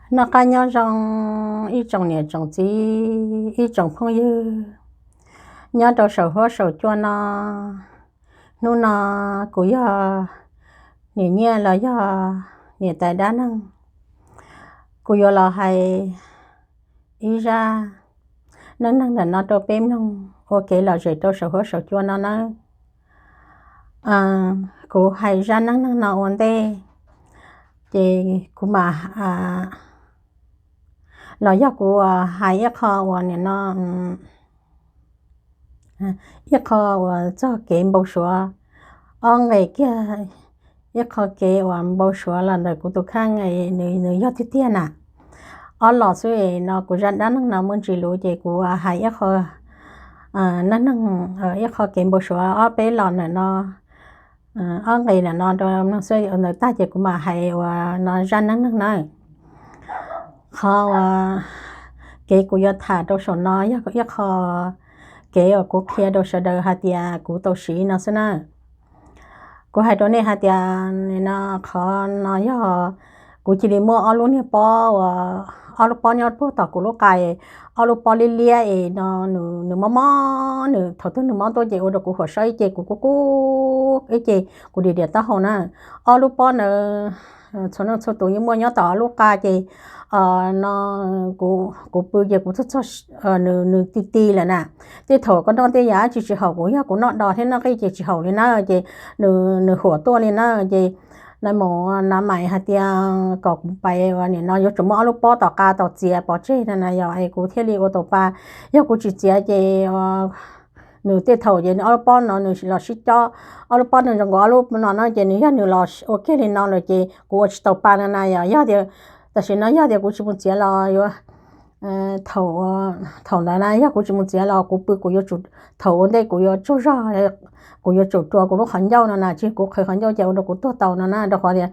Noj qab nyob zoo ib tsoom niam tsoom txiv, ib tsoom phooj ywg nyob rau saum huab saum cua no. Hnub no kuv yog niam Nyiaj los yog niam tais dab neeg, kuv yuav los hais ib zaj neej neeg ntawm no rau peb mloog ua kev lom zem rau saum huab saum cua no nawb. Kuv hais zaj neej neeg no ua ntej, ces kuv mam, los yog kuv hais ib qho uas nim no, ib qho uas txog kev npau suav, ob nqe kiag ib qho kev uas npau suav los ntawm kuv tus kheej, nws yog tiag tiag na. Ob los xwb no kuv zaj dab neeg no muaj ntsis luv, ces kuv hais ib qho neej neeg, ib qho kev npau suav ob peb los ntawm no, ob nqe ntawm no rau mloog xwb, ntawd tag ces kuv mam hais uas no zaj neej neeg na. Qhov uas kev kuv yuav tham rau saum no yog ib qho kev uas kuv qhia rau sawv daws hais tias kuv tau siv no xwb na. Kuv hais rau nej hais tias no, qhov no yog kuv cia li muaj ob lub niag pob uas, ob lub pob nyob puag tom kuv lub qa, ob lub pob liab liab es no nws mob mob, nws thaum twg nws mob tuaj ces ua rau kuv huam sab ib ce, kuv kub kub ib ce, kuv diam diam taub hau na. Ob lub pob ntawd txhua leej txhua tus yeej muaj nyob tom ob lub qa, ces no kuv pw ces kuv txog txog nws ti ti lawm na. Tej thaum koj noj tej yam tsis tsis haum, kuv yog kuv noj dos thiab noj qij ces tsis haum li na, ces nws huam tuaj li na. Ces nais maum Nav Maim hais tias kom kuv pais uas nim no yuav tsum muab ob lub pob tom qa tau txiav pov tseg na na, yog es kuv thiaj li ua tau pa. Yog kuv tsis txiav ces nws tej thaum ces nws ob lub pob no nws los sib cob, ob lub pob no zoo nkaus ob lub no no ces nws yog nws los ua kiag li no lawm ces kuv ua tsis tau pa no na. Yog, yog tias tam sim no yog tias kuv tsis mus txiav los yuav, thaum, thaum ntawd na yog kuv tsis mus txiav los kuv pw kuv yuav tsum, thaum ua ntej kuv yuav tsaug zog, kuv yuav tsum rua kuv lub qhov ncauj no na, tsis kuv qhwv qhov ncauj ces ua rau kuv tuag tau no na, rau qhov tias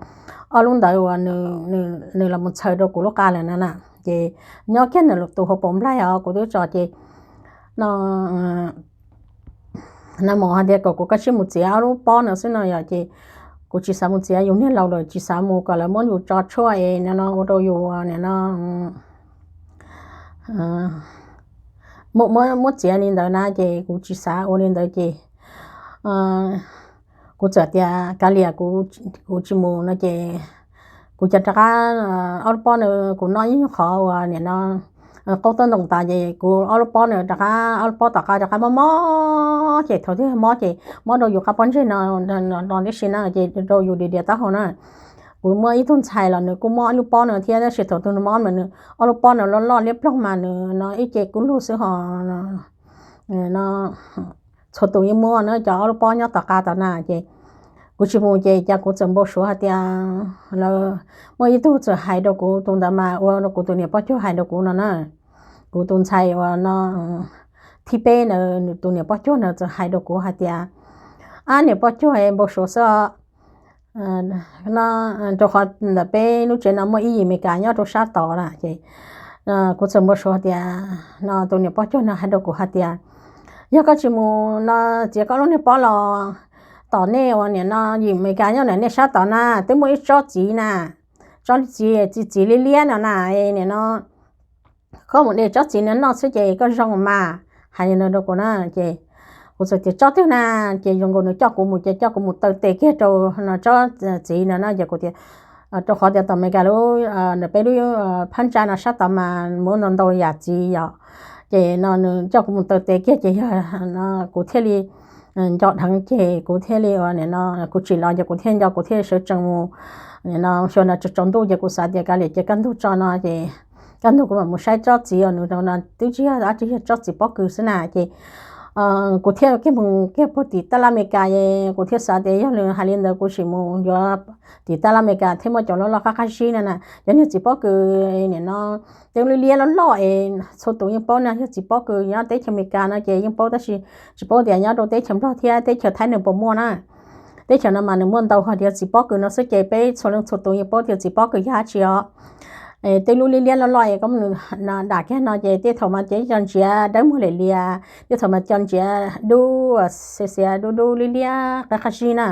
ob lub ntawd uas nws los mus txhaws rau kuv lub qa lawm no na. Ces nyob kiag nws tus hauv paus nplaig os kuv twb tso ces no, nais maum hais tias kom kuv kav tsij mus txiav ob lub pob no xwb no yom, ces kuv tsis xav mus txiav, yus niag laus lawm tsis xav mus kom lawv muab yus tso tshuaj es no no ua rau yus nim no muab txiav li ntawd na, ces kuv tsis xav ua li ntawd ces kuv txawm tias kav liam, kuv tsis mus no ces kuv cia rov qab ob lub pob na, kuv noj ib nyuag qhov uas nim no qaub tawb ntoo tas ces kuv ob lub pob na rov qab, ob lub pob tom qab rov qab mob mob, ces thaum twg mob ces mob rau yus qab pob ntseg no no tib si na, ces rau yus diam diam taub hau na. Kuv muaj ib tug ntxhais los nws kuj muaj ob lub pob no thiab, tab sis thaum twg nws mob mas nws ob lub pob no loj loj liab ploog mas nws no ib ce kub lug xwb ho no. Txhua tus yeej muaj na, cov ob lub pob nyob tom qa tom na, ces kuv tsis mus ces cas kuv txawm npau suav hais tias lawv, muaj ib tug txawm hais rau kuv, tus ntawd mas ua rau kuv tus niam poj cuag hais rau kuv no na. Kuv tus ntxhais uas no thib peb ntawd, nws tus niam poj cuag ntawd txawm hais rau kuv hais tias, ab niam poj cuag, npau suav xwb os. No rau qhov ntawm peb lub tsev no muaj ib yim Amelikas nyob rau sab tod na, ces kuv txawm npau suav tias no tus niam poj cuag no hais rau kuv hais tias, yog koj tsis mus no txiav koj lub niag pob los tom nej uas nim no yim Amelikas nyob ntawm nej sab tod na twb muaj ib tsob txiv na, tsob txiv txiv txiv liab liab no na, nim no koj mus de tsob txiv no noj xwb ces koj zoo mas, hais li ntawd rau kuv na. Ces kuv txawm tias tsob twg na, ces zoo nkaus nws coj kuv mus ces coj kuv mus taw tes kiag rau no tsob txiv no na, ces kuv tias rau qhov tias tom Amelikas lub, ntawm peb lub phab ntsa no sab tod mas muaj ntau ntau yam txiv yom, ces no nws coj kuv mus taw tes kiag ces yog no kuv thiaj li nco dheev ces kuv thiaj li ua nim no kuv tsim los ces kuv thiaj nco kuv thiaj sawv tsees mus. Nim no xyoo no tsaus tsaus ntuj ces kuv xav tias kav liam ces kaj ntug tso no ces kaj ntug kuv mam mus saib tsob txiv os, nws no twb tsis yog dab tsi, yog tsob txiv pob kws xwb na, ces kuv thiaj kiag mus kiag puag tim tab laj Amelikas, kuv thiaj xav tias yog nws hais li ntawd kuv sim mus yuav tim tab laj Amelikas thiaj muaj cov loj loj qab qab zib no na, cov niag txiv pob kws nim no tej liab liab loj loj es txhua tus yeej paub no yog txiv pob kws nyob teb chaws Amelikas no ces yeej paub, tab sis tsis paub tias nyob rau teb chaws Nplog thiab teb chaws Thaib nws puas muaj na. Teb chaws no mas nws muaj ntau hais tias txiv pob kws no xwb ces peb txhua leej txhua tus yeej paub tias txiv pob kws yog dab tsi os. Tej lub liab liab loj loj es koj mus dam kiag no ces tej thaum mas ces cov ntsiav dawb muag liam lias, tej thaum mas cov ntsiav dub xiav xiav dub dub liab liab qab qab zib na.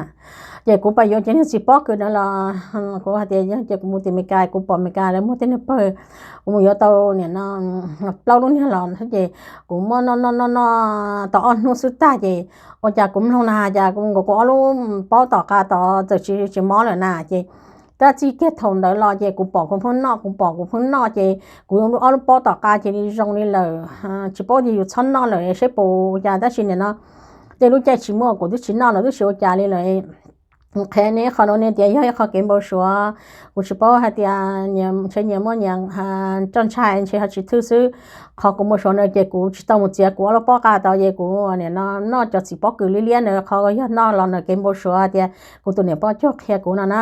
Ces kuv pais yuav cov niag txiv pob kws ntawd los kuv hais tias yog ces kuv mus tim Amelikas kuv pom Amelikas lawv muaj tej niag pawg, kuv mus yuav tau nim no plaub lub niag los ces kuv muab noj noj noj noj tau ob hnub xwb tag ces ua cas kuv mloog na cas kuv nkaus kuv ob lub pob tom qab tod txawm tsis tsis mob lawm na ces tab txij kiag thaum ntawd los ces kuv pom kuv pheej noj, kuv pom kuv pheej noj ces kuv ob lub pob tom qab cia li zoo li lawm. Tsis paub tias yus txhob noj lawm seb puas cas tab sis nim no tej lub caij tsis muaj kuv twb tsis noj los twb tsis ua cas li lawm. Qhia nej qhov no ne tias yog ib qho kev npau suav, kuv tsis paub hais tias ntshe nyias muaj nyias roj ntshai ntshe ho tsis thwj xwb. Qhov kuv npau suav no ces kuv tsis tau mus txiav kuv ob lub pob qab tod ces kuv nim no noj cov txiv pob kws liab liab na, qhov yog noj los na kev npau suav tias kuv tus niam poj cuag qhia kuv no na.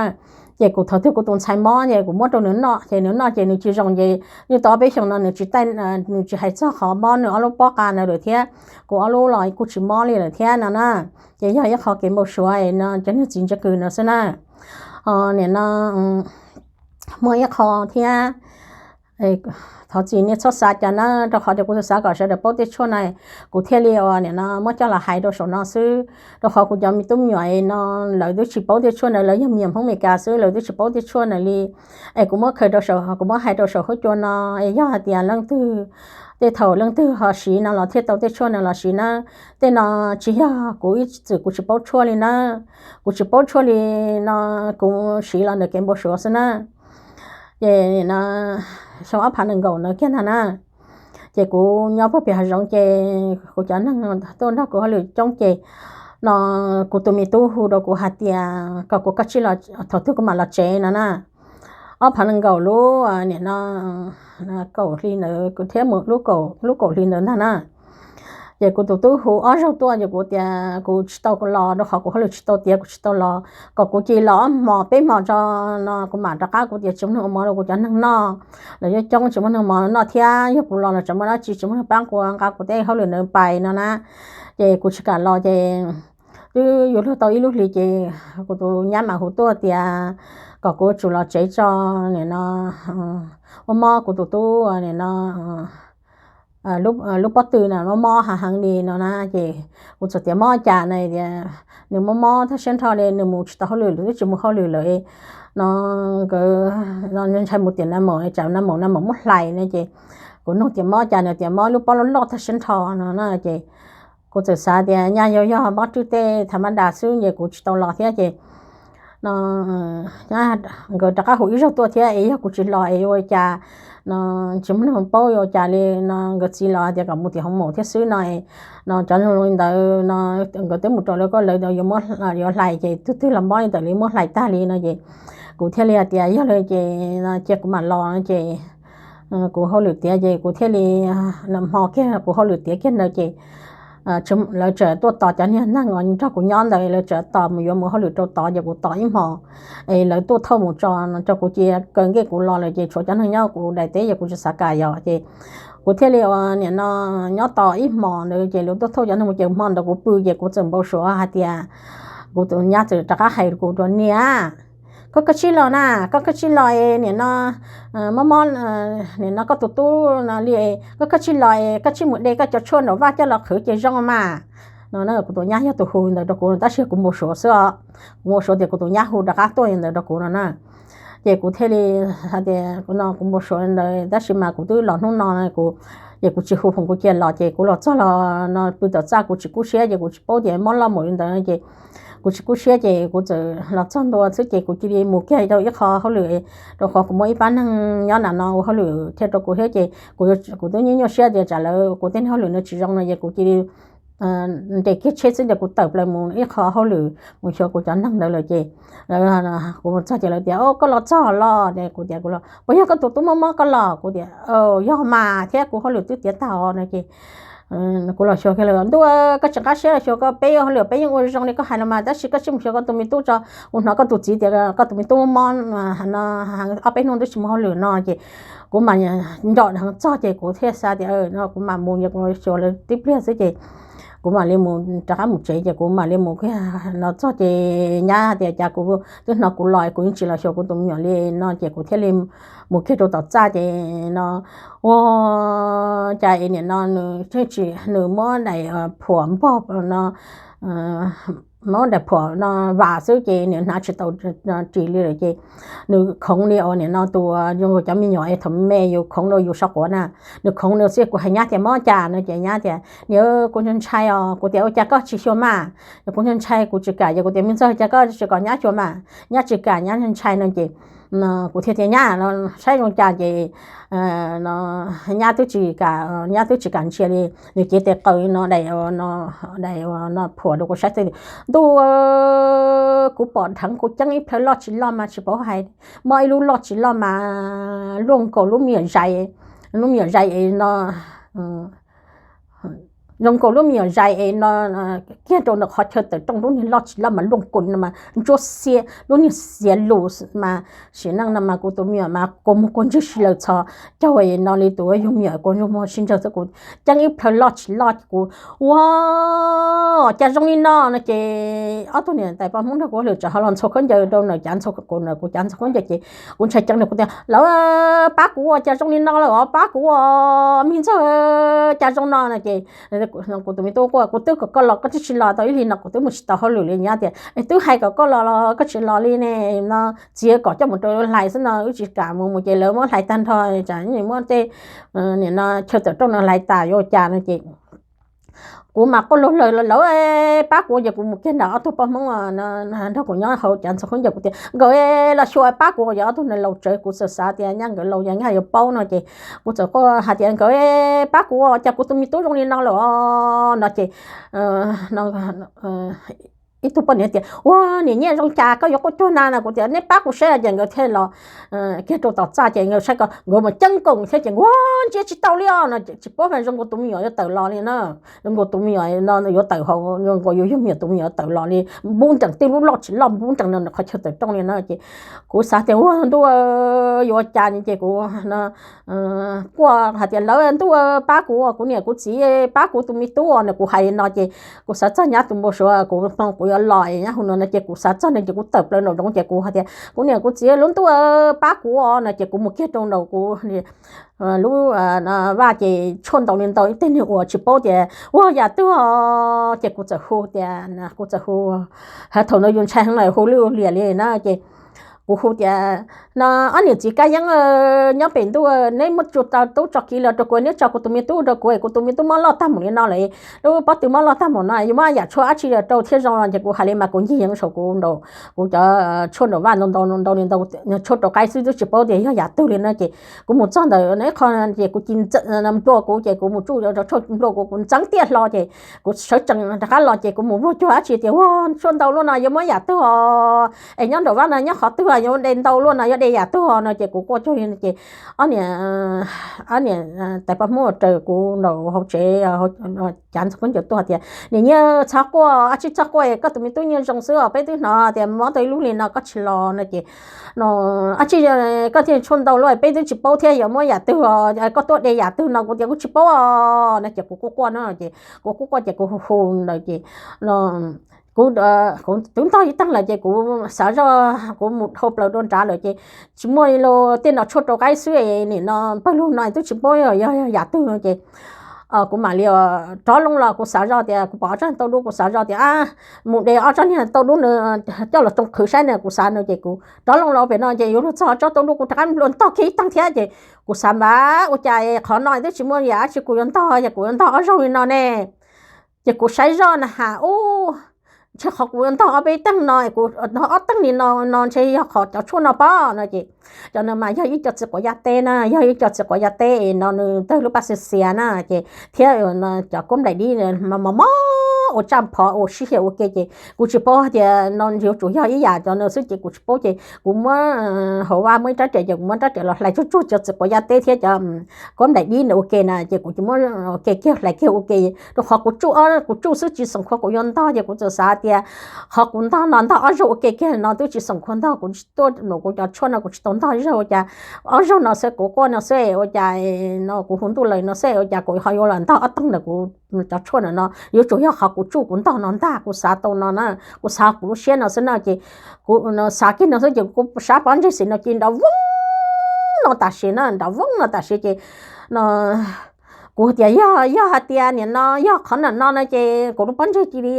Ces kuv thaum twg kuv tus ntxhais mob ces kuv muab rau nws noj ces nws noj ces nws tsis zoo ces yeej tau ob peb xyoos no nws tsis taij, nws tsis hais txog qhov mob nws ob lub pob qab ntawd lawm thiab, kuv ob lub los kuj tsis mob li lawm thiab no na. Ces yog ib qho kev npau suav no cov niag txiv ntsa kws no xwb na. Nim no muaj ib qho thiab, thov txim nej txhob xav cas na, rau qhov tias kuv xav kom sawv daws paub tej tshuaj no, kuv thiaj li ua nim no muab coj los hais rau saum no xwb. Rau qhov kuv cov me tub me nyuam no lawv twb tsis paub tej tshuaj ntawd, lawv yog me nyuam Hmoob Amelikas xwb lawv twb tsis paub tej tshuaj ntawd li. Es kuv muab khaws rau saum, kuv muab hais rau saum huab cua no, es yog hais tias leej twg, tej thaum leej twg ho siv no los thiaj tau tej tshuaj no los siv na. Tej no tsis yog kuv ib txwm kuv tsis paub tshuaj li na, kuv tsis paub tshuaj li no, kuv siv los ntawm kev npau suav xwb na. Ces no xyoo ob phav nees nkaum ntawd kiag ntag na, ces kuv nyob puag pem hav zoov ces kuv cov neeg tuaj nrog kuv hauj lwm coob ces no kuv tus me tub hu rau kuv hais tias kom kuv kav tsij los thaum twg kuv mam los tsev no na. Ob phav nees nkaum lub nim no kaum hli ntawd thiab mus lub kaum hli ntawd ntag na. Ces kuv tus tub hu ob zaug tuaj ces kuv tias kuv tsis tau los rau qhov kuv hauj lwm tsis tau tiav kuv tsis tau los, kom kuv cia li los ob hmos peb hmos tso no kuv mam rov qab. Kuv tias tsis muaj neeg ua mov rau kuv cov neeg noj, lawv coob coob tsis muaj neeg mov noj thiab yog kuv los los tsis muaj dab tsi, tsis muaj neeg pab kuv nqa kuv tej hauj lwm ntawd pais no na. Ces kuv tsis kam los ces twb yuav luag tau ib lub hlis ces kuv tus nyab mam hu tuaj tias kom kuv tsum los tsev tso, nim no mob mob kuv tus tub nim no lub pob tw na mob mob heev heev li no na. Ces kuv txawm tias mob cas na, tias nws mob mob thaj siab nrho li, nws mus tsis tau hauj lwm, twb tsis mus hauj lwm lawm no, nkawd ntshai mus tiam na maum, tsam na maum na maum muab hlais na. Ces kuv nug tias mob cas, nws tias mob lub pob loj loj thaj siab nrho no na. Ces kuv txawm xav tias nyaj yog yog mob rwj tej thav mab das xwb ces kuv tsis tau los thiab ces no nkawd rov qab hu ib zaug tuaj thiab es yog kuv tsis los es yuav ua cas no, tsis muaj neeg paub yuav ua cas li no. Nkawd txiv los tias kom mus tim hoov maum thiab xwb no, no cov zoo li ntawd no nkawd twb mus rau lawv ko, lawv yuav hlais ces twg twg los mob li ntawd li muab hlais tag li no ces kuv thiaj li hais tias yog li ces cia kuv mam los no ces kuv hauj lwm tiav ces kuv thiaj li, hmo kiag kuv hauj lwm tiav kiag ntawd ces lawv txawm tuaj tos cov niag neeg uas nrog kuv nyob ntawd, lawv txawm tos mus yuav mus hauj lwm rau tod ces kuv tos ib hmos es lawv tuaj thauj mus tso no rau kuv cia kaw nkej kuv los lawm ces tshuav cov neeg nyob kuv daim teb ces kuv tsis xav kam yos ces kuv thiaj li ua nim no nyob tos ib hmos ntawd ces lawv tuaj thauj cov neeg mus ces hmo ntawd kuv pw ces kuv txawm npau suav hais tias kuv tus nyab txawm rov qab hais kuv tias niam, koj kav tsij los na, koj kav tsij los es nim no mob mob nim no koj tus tub no li, koj kav tsij los es koj tsij mus de koj cov tshuaj nraum vaj coj los qhwv ces zoo mas no. Kuv tus nyab yog tus hu ntawd rau kuv tab sis kuv npau suav xwb os, kuv npau suav tias kuv tus nyab hu rov qab tuaj ntawd rau kuv no na. Ces kuv thiaj li hais tias no kuv npau suav ntawd tab sis mas kuv twb los hnub no kuv, ces kuv tsis hu foom kuv cia los ces kuv los txog los no pw tom txaj kuv tsis kub siab ces kuv tsis paub tias mob loj mus li ntawd ces kuv tsis kub siab ces kuv txawm los txog ntua xwb ces kuv cia li mus kiag rau ib qho hauj lwm, rau qhov kuv muaj ib pab neeg nyob nram no ua hauj lwm thiab rau kuv thiab ces kuv, kuv twb nyuaj nyuaj siab tias tsam lawv kuv tej hauj lwm no tsis zoo no ces kuv cia li nres kiag tsheb xwb ces kuv tawm plaws mus ib qho hauj lwm mus xyuas kuv cov neeg ntawd lawm ces kuv txog ces lawv tias koj los txog los, kuv tias puas yog koj tus tub mob mob koj los? Kuv tias yog mas thiab kuv hauj lwm twb tiav tag no ces kuv los xyuas kiag lawm, ntuj, koj tsis nqab siab los xyuas koj, peb ua hauj lwm peb yeej ua zoo li koj hais los mas tab sis koj tsij mus xyuas koj tus me tub tso, kuv hnov koj tus txiv tias koj tus me tub mob no ob peb hnub twb tsis mus hauj lwm no ces kuv mas nco dheev txog ces kuv thiaj xav tias no kuv mam mus, kuv xyuas lawv tib pliag xwb ces kuv mam li mus rov qab mus tsev ces kuv mam li mus kiag no txog ces nyab tias cas kuv twb hnov kuv los kuv yeej tsis los xyuas kuv tus me nyuam li no ces kuv thiaj li mus kiag rau tom txaj ces no ua cas es nim no nws tsis, nws muab daim phuam npog no muab daim phuam no vam xwb ces nws hnav tsis tau ris li lawm ces nws khoov li os. Nim no tus zoo nkaus cov me nyuam es thaum me yus khoov rau yus saum quav na, nws khoov nws xwb. Kuv hais nyab tias mob cas no ces nyab tias niam, kuv ntshai os. Kuv tias ua cas koj tsis xyuas mas? Kuv ntshai, kuv tsis kam. Ces kuv tias me ntxawg, cas koj tsis kom nyab xyuas mas, nyab tsis kam, nyab ntshai no ces kuv thiaj tias nyab, saib zoo cas ces nyab twb tsis kam, nyab twb tsis kam ntsia li. Nws cev tes qaws no daim, daim no phuam rau kuv saib xwb. Ntuj, kuv pom dheev kuv ceeb ib plhaw loj tsis loj mas tsis paub hais, mob ib lub loj tsis loj mas luaj nkaus lub me nyuam zais, lub me nyuam zais no zoo nkaus lub me nyuam zais es no kiag rau ntawm qhov chaw tawm rooj, lub niag loj tsis loj mas luaj nkaus no mas ntsuab xiab, lub niag xiav lus mas sim neej no mas kuv tus me nyuam mas kua muag kua ntswg si lawm txhos caug no li tus yug me nyuam kua ntswg muag sib ntsawg xwb. Kuv ceeb ib plhaw loj tsis loj kuv ua cas zoo li no no ces ob tug niam tais poj Hmoob nrog kuv lwm tsam ho los ntxhua khaub ncaws rau nws cav ntxhua kuv, kuv cav ntxhua khaub ncaws ces kuv ntshai ceeb nws, kuv tias lawv pab kuv ua cas zoo li no lawm os, pab kuv ua, me ntxawg, cas zoo no no ces kuv tus me tub quaj, kuv twb kom koj los koj twb tsis los tau ib hlis no, kuv twb mus tsis tau hauj lwm li. Nyab tias twb hais kom koj los los koj tsis los li ne, no txiv kom coj mus rau hlais xwb no wb tsis kam mus, mus ces lawv muab hlais tag nrho, tsam muab tej nim no chaw tawm rooj no hlais tas yuav ua cas no ces kuv mas quaj lug lawg lawv pab kuv ces kuv mus kiag nram ob tug poj Hmoob nrog kuv nyob hauv cav ntxhua khaub ncaws, kuv tias nkawd los xyuas pab kuv, yog ob tug niag laus tsawv, kuv txawm xav tias nyaj nkawd laus yog nkag yuav paub no ces kuv txawm quaj hais tias nkawd pab kuv ua cas kuv tus me tub zoo li no lawm os no ces ib tug poj niam tias ua niam, nyiaj zoo cas koj yuav quaj cuag na no, kuv tias nej pab kuv saib ces nkawd thiaj los kiag rau tom txaj ces nkawd saib ko nkawd mus ceeb koom thiab ces nkawd ntsia tsis tau li os no, tsis paub hais zoo nkaus tus me nyuam yuav tawm los li na, zoo nkaus tus me nyuam no yuav tawm hauv, zoo nkaus yus yug me nyuam tus me nyuam yuav tawm los li, npub nrees tej lub loj tsis loj npub nrees no qhov chaw tawm rooj li na ces kuv xav tias ua ntuj yuav ua cas ces kuv quaj hais tias lawv ntuj pab kuv, kuv niam kuv txiv pab kuv tus me tub no, kuv hais no ces kuv xav txog nyab tus npau suav kuv hmoo kuv yuav los nyab hu no no ces kuv xav txog no ces kuv tawm plaws nraum zoov ces kuv hais tias kuv niam kuv txiv lub ntuj pab kuv no ces kuv mus kiag rau nraum kuv lub vaj ces tshuaj ntau li ntau ib teg neeg uas tsis paub tias ua yam twg os ces kuv txawm hu tias, kuv txawm hu, thaum ntawd yus ntshai heev na hu lwj liam li na ces kuv hu tias no ob niam txiv Kab Yeeb nyob pem ntuj, neb muab tso tub tso kiv los rau kuv, neb tso kuv tus me tub rau kuv, kuv tus me tub mob loj tag mus li no lawm, lub pob tw mob loj tag mus no yuav muab yam tshuaj dab tsi los rau thiaj zoo ces kuv hais li mas kuv ncig yees saum kuv nraum, kuv cov tshuaj nraum vaj ntau ntau ntau li ntau, tshuaj rau qaib xwb twb tsis paub tias yog yam twg li no ces kuv mus txog ntawm ib qho ces kuv ci nplua kuv ces kuv mus tsuj tshuaj nplua kuv, kuv ntxeev tiaj hlo ces kuv sawv tsees rov qab los ces kuv mus vuag cuag dab tsi tias ua tshuaj ntau luaj no yuav muab yam twg os, es nyob nraum vaj no nyob qhov twg yuav de ntau luaj no yuav de yam twg os no ces kuv quaj cuag li ces ob niam, ob niam tais poj Hmoob raws kuv nraum hauv tsev cav ntxhua khaub ncaws tuaj tias niam, nyiaj txhob quaj, dab tsi txhob quaj, koj tus me tub nyiaj zoo xwb os, peb twb hnov tias mob tau ib lub li no koj tsis los no ces no dab tsi koj thiaj tshuaj ntau luaj, peb twb tsis paub thiab yuav muab yam twg os, koj tuaj de yam twg no, kuv tias kuv tsis paub os no ces kuv quaj quaj no ces kuv quaj quaj ces kuv hu hu ntawd ces no kuv, kuv twb ntog ib teeg lawm ces kuv xav zoj kuv mus dhau plaws rau nrad lawm ces tsis muaj li los tej no tshuaj rau qaib xwb, nim no pawg lug no twb tsis paub yog yam twg no ces kuv mam li rov loo los kuv xav zoj tias kuv pom ob tsob niag tauj dub, kuv xav zoj tias mus de ob tsob niag tauj dub no coj los tsoo qhwv saib no, kuv xav no ces kuv rov loo los pem no ces yuav luag txog tsob tauj dub kuv rov qab nplua ntog kiag ib teeg thiab ces kuv xav npam ua cas qhov no twb tsis muaj yam dab tsi kuv yuav ntog, yog kuv yuav ntog ob zaug li no ne. Ces kuv saib zoj na has ub, ntshe qhov kuv yuav ntog ob peb teeg no, kuv ntog ob teeg li no no ntshe yog qhov cov tshuaj no pob no ces cov no mas yog ib co txiv quav yaj teb na, yog ib co txiv quav yaj teb no nws tawg lub paj xiav xiav na ces thiab cov kuab nplaim dib mos mos ua tsaj phov ua sib xyaw ua ke ces kuv tsis paub tias no yuav tsum yog ib yam cov no xwb ces kuv tsis paub ces kuv muab hauv vaj muab ib rab riam ces kuv muab rab riam los hlais tsuag tsuag cov txiv quav yaj teb thiab cov kuab nplaim dib ntawd ua ke na ces kuv ces muab ua ke kiag hlais kiag ua ke rau qhov kuv tsuj, kuv tsuj xwb tsis xoom khuav kuv yuav ntog ces kuv txawm xav tias qhov kuv ntog no ntog ob zaug ua ke kiag no twb tsis xoom khuav ntog, kuv tsis tuaj num kuv cov tshuaj no kuv tsis tau ntog zaug ua cas ob zaug no xwb kuv quaj no xwb ua cas no kuv hu ntuj lawm no xwb ua cas kuv ho yuav los ntog ob teeg ntawm kuv cov tshuaj ntawm no, yuav tsum yog qhov kuv tsuj kuv ntog no ntag, kuv xav tau no na, kuv xav kuv lub siab no xwb na ces kuv xav kiag no xwb ces kuv sab pob ntseg xim no ces nrov voog no tam sim na, nrov voog no tam sim ces no Kuv tias yog, yog hais tias nim no yog qhov no no no ces kuv lub pob ntseg cia li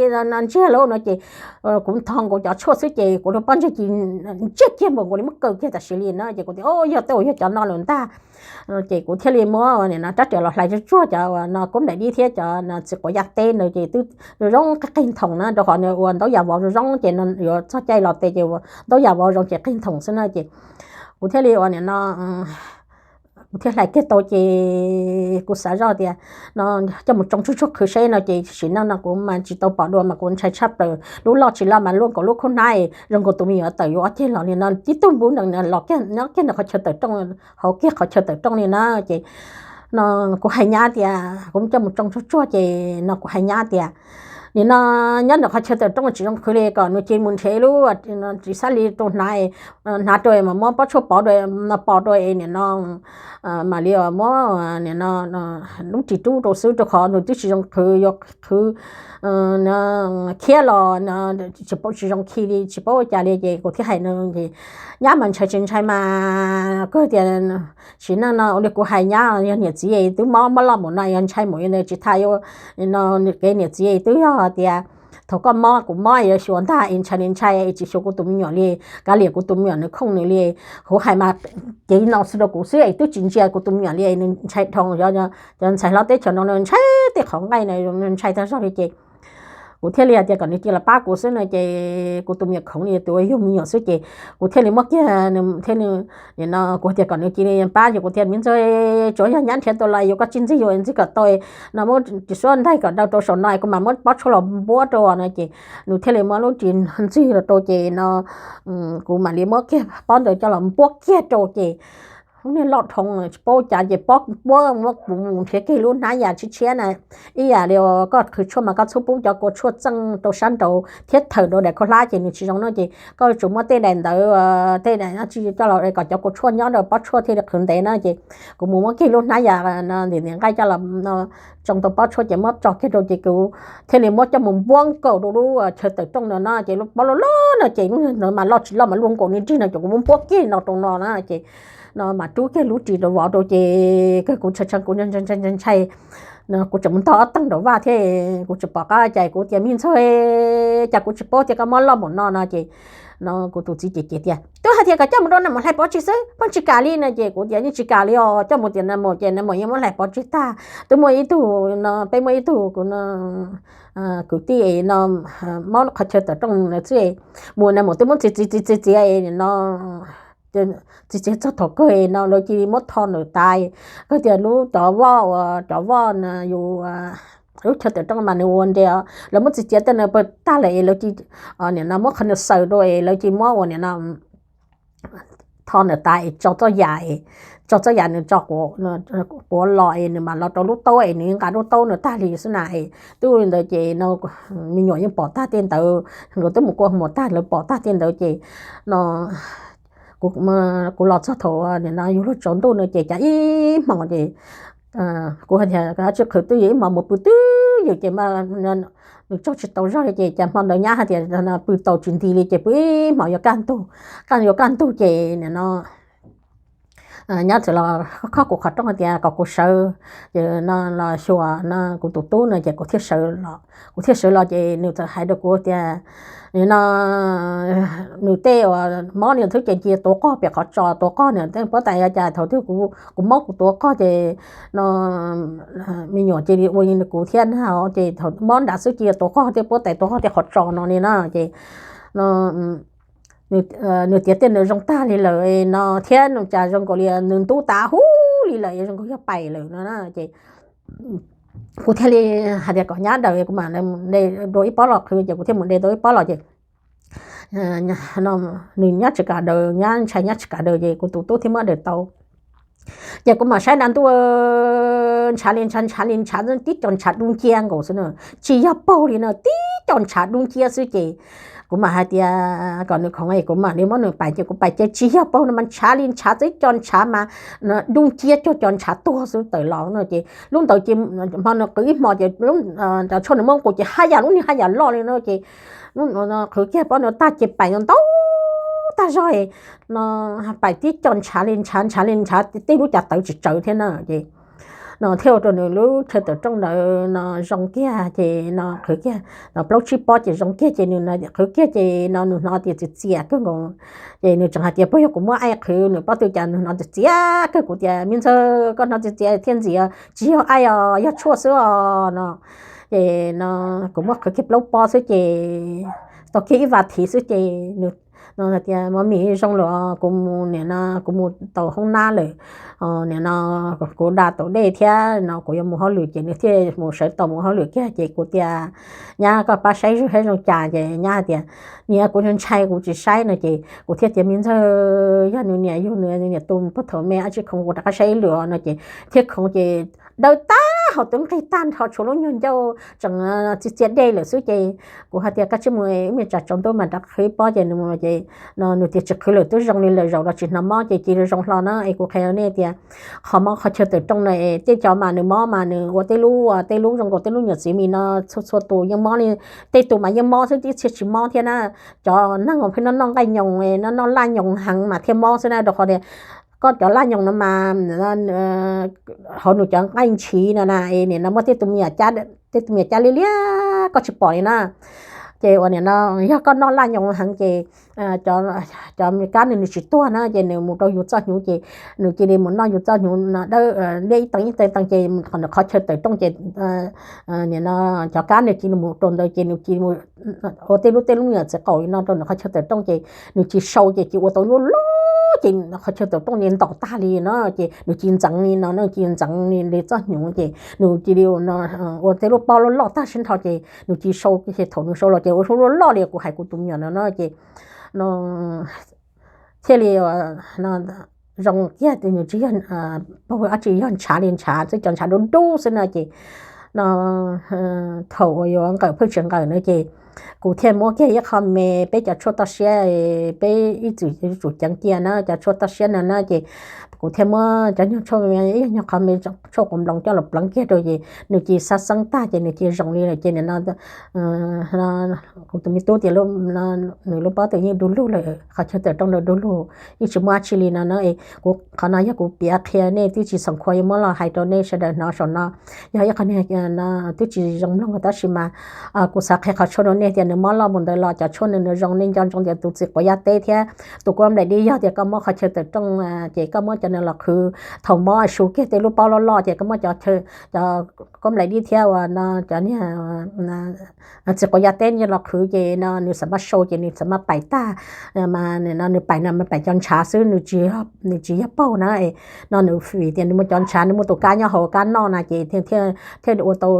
ntsiag lawm no ces kuv ntho nkaus cov tshuaj xwb ces kuv lub pob ntseg cia li ntsiag kiag npaum nkaus li muab kaw kiag tam sim li na ces kuv tias o yog tej uas yog cov no lawm ntag. Ces kuv thiaj li muab nim no rab riam los hlais tsuag tsuag cov uas no kub nplaim dib thiab cov no txiv quav yaj teb ntawd ces twb zoo zoo qig qig nthoos na rau qhov nws ua ntaub yas vov zoo zoo ces yuav txog caij los tes ces ua ntaub yas vov zoo ces qig nthoos xwb na ces kuv thiaj li ua nim no kuv thiaj hlais kiag tau ces kuv xav zoj tias no coj mus tsoo tsuag tsuag qhwv seb no ces sim neej no kuv mas tsis tau pom dua mas kuv ntshai tshaj plaws lub loj tsis loj mas luaj nkaus lub khub hnab zoo nkaus tus me nyuam tawm yuav ob ceg los li no tib tug npub nees los kiag nyob kiag ntawm qhov chaw tawm rooj, hauv kiag qhov chaw tawm rooj li na ces no kuv hais nyab tias kuv coj mus tsoo tsuag tsuag ces no kuv hais nyab tias nim no nyob ntawm qhov chaw tawm rooj tsis zoo qhwv li kom nws cia mus nrhiav lub txiv xab li rau hnav, hnav rau mas muab pob tshuaj pov rau no pov rau es nim no mam li muab nim no lub ris rub rau xwb rau qhov nws twb tsis zoo qhwv yuav qhwv khiab los tsis paub tsis zoo khi li tsis paub ua cas li ces kuv thiaj hais no ces nyab mas ntshai tsis ntshai mas kawg tias sim neej no ua li kuv hais nyab yog niam txiv twb mob mob loj mus no yog ntshai mus li ntawd tsis tas yuav no kev niam txiv twb yog tias thaum koj mob kuv mob yuav xyuas ntag es ntshai li ntshai es tsis xyuas kuv tus me nyuam li, kav liam kuv tus me nyuam nws khooj nws li. Kuv hais mas cev no xwb rau kuv xwb es twb tsis ntsia kuv tus me nyuam li nws ntshai dhau, cov ntxhais hlob teb chaws no nws ntshai tej qhov nqaij no nws ntshai tag zog li ces kuv thiaj li hais tias kom nws cia los pab kuv xwb no ces kuv tus me nyuam khoov li tus uas yug me nyuam xwb ces kuv thiaj li muab kiag thiaj li nim no kuv tias kom nws cia li pab ces kuv tias me ntxhais tsuav yog nyab nrhiav tau los yuav koj tsis ntxig yuav ntxig kom tau no muab ris suab ntaig kom dau rau saum no kuv mam muab pob tshuaj los npuab rau no ces nws thiaj li muab lub ris ntxig los rau ces no kuv mam li muab kiag pob ntawd coj los npuab kiag rau ces lub niag loj dhau tsis paub cas ces pob npuab muab kuv mus nrhiav kiag lub hnab yas tshiab tshiab na. Ib yam li koj qhwv tshuaj mas koj txhob pub cov kua tshuaj txeej rau sab nraud thiab thawm rau daim khaub hlab ces nws tsis zoo no ces koj yuav tsum muab tej daim ntawd tej daim no tsis coj los kom cov kua tshuaj nyob rau pob tshuaj thiaj li qhwv ntev na ces kuv mus muab kiag lub hnab yas no ntim nqaij coj los tsoo tau pob tshuaj ces muab tso kiag rau ces kuv thiaj li muab coj mus npuab nkaus rau lub chaw tawm rooj no no ces lub pob loj loj no ces lub ntawd mas loj tsis loj mas luaj nkaus li nrig no ces kuv muab npuab kiag no rau no na ces no mas rub kiag lub ris rau vov rau ces kawg kuv tshee kuv ntshai kuv tseem mus ntog ob teeg nraum vaj thiab kuv tsis pom qab cas kuv tias me ntxhais cas kuv tsis paub tias koj mob loj npaum no no ces no kuv tus txiv ces tias twb hais tias kom coj mus rau nais maum hlais pov tseg xwb pheej tsis kam li no ces kuv tias yeej tsis kam li os coj mus tias nais maum ces nais maum yeej muab hlais pov tseg tag. Twb muaj ib tug no peb muaj ib tug kuv kwv tij no mob qhov chaw tawm rooj xwb mus nais maum twb muab txiav txiav txiav txiav txiav no txiav txiav txog thaum kawg no lawv cia li muab tho ntawm tas. Kawg tias lub cov voj uas cov voj yus lub chaw tawm rooj mas nws ua nres lawv muab txiav txiav tej no pawg tag lawm es lawv cia nim no muab qhov nws xaws rau es lawv cia muab ua nim no tho ntawm tas es tso txoj yam, tso txoj yam nws tso quav los es nws mam los rau lub taub es nws nqa lub taub nws tag li xwb na es twb li ntawd ces no me nyuam yeej pom tag tej ntawd, nkawd twb mus kua muag tag lawv pom tag tej ntawd ces no kuv los txog thaum nim no yuav luag tsaus ntuj no ces cas ib hmos ces kuv hais tias tsis qhwv twb yog ib hmos mus pw twb ywm ces nws tsaug tsis tau zog li ces cas hmo ntawd nyab hais tias pw tau tsis nti li ces pw ib hmos yuav kaj ntug, yuav kaj ntug ces nim no nyab txawm los khob kuv qhov rooj tias kom kuv sawv, ces no los xyuas no kuv tus tub no ces kuv thiaj sawv los, kuv thiaj sawv los ces nws txawm hais rau kuv tias nim no nws tej uas mob nws twb ces cia tuav qog pem qhov tso tuav qog nws tej puab tais yog cas thaum twg kuv mob kuv tuav qog ces no me nyuam cia li ua li kuv thiab na ces thaum mob nrad xwb cia tuav qog tej puab tais tuav qog tej qhov tso no li na ces no nws tiav tej ntawd zoo tag li lawm no thiab nws cas zoo nkaus li nws ntub tas huv li lawm zoo nkaus yog pais lawm no na ces kuv thiaj li hais tias kom nyab daws kuv mam de dua ib pob los qhwv ces kuv thiaj mus de dua ib pob los ces nws nyab tsis kam daws, nyab ntshai nyab tsis kam daws ces kuv tus tub thiaj muab daws tau. Ces kuv mam saib nrad ntuj ntshav li ntshav, ntshav li ntshav, tib co ntshav dub nciab nkaus xwb na, tsis yog paug li no tib co ntshav dub nciab xwb ces kuv mam hais tias kom nws khoov kuv mam li muab nws pais ces kuv pais ces tsis yog paug no mas ntshav li ntshav, tib co ntshav mas dub nciab cuag co ntshav tuag xwb tawm los no ces lub ntawd ces hmo nws qhwv ib hmos ces cov tshuaj nws muab nqus ces haj yam lub niag haj yam loj li no ces qhwv kiag pob no tag ces pais ntau tag zog no pais tib co ntshav li ntshav, ntshav li ntshav, tej lub cas tawv tsis tsawv thiab na ces no thiaj ua rau nws lub chaw tawm rooj ntawd no zoo kiag ces no qhwv kiag no plaub tsib pob ces zoo kiag ces nws qhwv kiag ces no nws hnov tias txias txias kawg nkaus. Ces nws tseem hais tias puas yog kuv muab aib qhwv, nws paub twb cas nws hnov txias txias kawg. Kuv tias me ntxawg, koj hnov txias txias thiab ntxias, tsis yog aib os, yog tshuaj xwb os no. Ces no kuv muab qhwv kiag plaub pob xwb ces tau kiag ib vas thiv xwb ces nws no hais tias mov mis zoo lawm, kuv mus nim no kuv mus tau hoob nab lawm, nim no kuv da tau dej thiab no kuv yuav mus hauj lwm ces nws thiaj mus sawv tau mus hauj lwm kiag ces kuv tias nyab, koj pab saib zoo saib zoo cas ces nyab hais tias niam, kuv ntshai kuv tsis saib no ces kuv thiaj tias me ntxawg, yog nws niam yug nws niam tus puag thaum me ab tsi khoov kuv rov qab saib ib lwm no ces thiaj khoov ces daw tag hauv twb nqig tag nrho tshuav lub nyuag ncauj tseem txias txias dej lawm xwb ces kuv hais tias koj tsij mus ib me tsam tsaus ntuj mas rov qhwv ib pob ces nws ces no nws tias tsis qhwv lawm, twb zoo li lawm, zaum los tsis hnov mob ces cia li zoo hlo na. Es kuv qhia nej tias qhov mob qhov chaw tawm rooj no es tej cov mas nws mob mas nws ua tej lub tej lub zoo nkaus tej lub nyuam txiv mis no txhua txhua tus yeej mob li, tej tus mas yeej mob xwb tib txhia tsis mob thiab na. Cov neeg uas pheej noj noj nqaij nyoos, noj noj laj nyoos heev mas thiaj mob xwb na, rau qhov tias koj cov laj nyoos no mas hauv nws cov nqaij ntshiv no na es nim no muaj tej tus me nyuam cab, tej tus me nyuam cab liab liab koj tsis pom li na. Ces uas nim no yog koj noj laj nyoos heev ces cov kab nws nws tsis tuag na ces nws mus rau yus txoj hnyuv ces nws cia li mus noj yus txoj hnyuv no dawb liab ib teev ib teev teev ces qhov chaw tawm rooj ces nim no cov kab nws cia li mus rau ntawd ces nws cia li ua tej lub tej lub me nyuam txiv qaum li no rau nws qhov chaw tawm rooj ces nws cia li sau ces cia li ua tau lub lub ces qhov chaw tawm rooj cia li ntaus tag li no ces nws cia li ntxeev li no, nws cia li ntxeev li txoj hnyuv ces nws cia li ua tej lub pob loj loj tag sib nrho ces nws cia li sau ces thaum nws sau los ces ua lub loj li kuv hais kuv tus me nyuam no no ces no thiaj li zoo kiag tias nws tsis yog, paug ab tsi yog ntshav li ntshav xwb, cov ntshav dub dub xwb no ces no thaum uas yuav nqawm pheej tsis nqawm na ces kuv thiaj muab kiag ib qho me peb cov tshuaj toj siab, peb ib txwm yuav tsum ceev cia na cov tshuaj toj siab no na ces kuv thiaj muab cov nyuag tshuaj me ib nyuag qho me tshuaj quav nploos coj los pleev kiag rau ces nws cia li xab xeeb tag ces nws cia li zoo li lawm ces nim no kuv tus me tub tias nws lub pob tw yeej du lug lawm, qhov chaw tawm rooj du lug, yeej tsis muaj dab tsi li no na. Kuv qhov no yog kuv piav qhia nej twb tsis xoom khua yuav muab los hais rau nej sawv daws hnov saum no. Yog ib qho twb tsis zoo mloog tab sis mas kuv xav qhia qhov tshuaj rau nej tias nws mob loj mus ntawd los cov tshuaj nws nws zoo, nej nco ntsoov tias tus txiv quav yaj teb thiab tus kuab nplaim dib, yog tias koj mob qhov chaw tawm rooj ces koj muab cov no los qhwv thaum mob su kiag tej lub pob loj loj ces koj muab cov kuab nplaim dib thiab uas no cov niag txiv quav yaj teb no los qhwv ces no nws xam maj sau ces nws xam maj pais tag, mas no nws pais no mas pais cov ntshav xwb, nws tsis yog paug na. No nws vim tias nws muaj cov ntshav, nws muaj tus kab nyob hauv kab noj na ces thiaj ua tau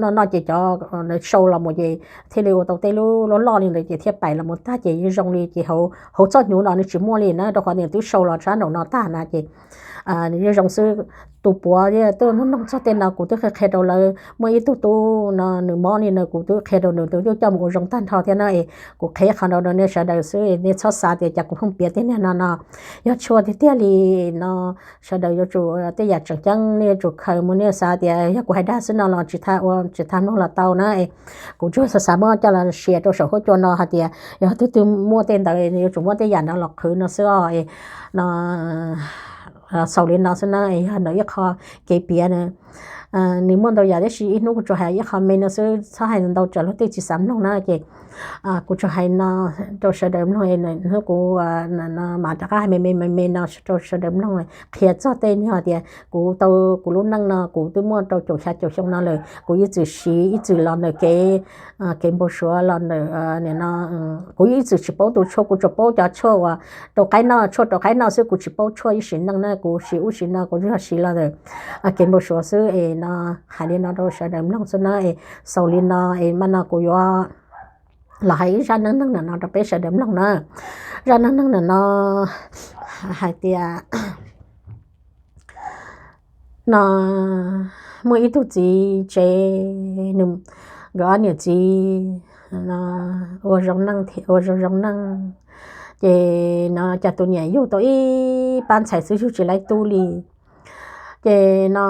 noj noj ces cov sau los mus ces thiaj li ua tau tej lub loj loj li ntawd ces thiaj pais los mus tag ces yeej zoo li ces hauv txoj hnyuv no nws tsis muaj li na, rau qhov nws twb sau los sab nraum no tag na ces nws yeej zoo xwb. Tus puav twb noog txog tej no kuv twb qhia qhia rau lawv, muaj ib tug tub no nws mob li no kuv twb qhia rau nws, twb coj mus ua zoo tag nrho thiab na. Es kuv qhia qhov no rau nej sawv daws xwb, nej txhob xav tias cas kuv pheej piav tej niag no no, yog tshuaj tiag tiag li no. Sawv daws yuav tsum tej yam tseem ceeb nej yuav tsum khaws mus, nej xav tias yog kuv hais dag xwb no los tsis tau ua tsis tau mloog los tau na. Kuv tsuas xav xav muab coj los share rau saum huab cua no hais tias yog twg twg muaj tej ntawd yuav tsum muab tej yam no los qhwv no xwb os. No xaus li no xwb na, yog ntawm ib qho kev piav na. Nws muaj ntau yam tiam sis ib hnub kuv tsuas hais ib qho me no xwb, txhob hais ntau tsam luag tej tsis xav mloog na ces kuv tsuas hais no rau sawv daws mloog, hnub kuv mam rov qab hais me me me me no rau sawv daws mloog, qhia txog tej niag tias kuv tau kuv lub neej no kuv twb muaj rau caum xya caum xyoo no lawm, kuv ib txwm siv ib txwm los ntawm kev kev npau suav los ntawm no, kuv ib txwm tsis paub tus tshuaj, kuv tsuas paub cov tshuaj uas rau qaib noj, tshuaj rau qaib noj xwb, kuv tsis paub tshuaj ib sim neej na, kuv siv ub siv no kuv yog siv los ntawm kev npau suav xwb es no hais li no rau sawv daws mloog xwb na. Es xaus li no es mas no kuv yuav los hais ib zaj neej neeg ntawm no rau peb sawv daws mloog na. Zaj neej neeg ntawm no hais tias no muaj ib tug txiv tsev, nws nkawd ob niam txiv ua zoo zoo neej, ces no cas tus niam yug tau ib pab ntxhais xwb yug tsis laib tub li. Ces no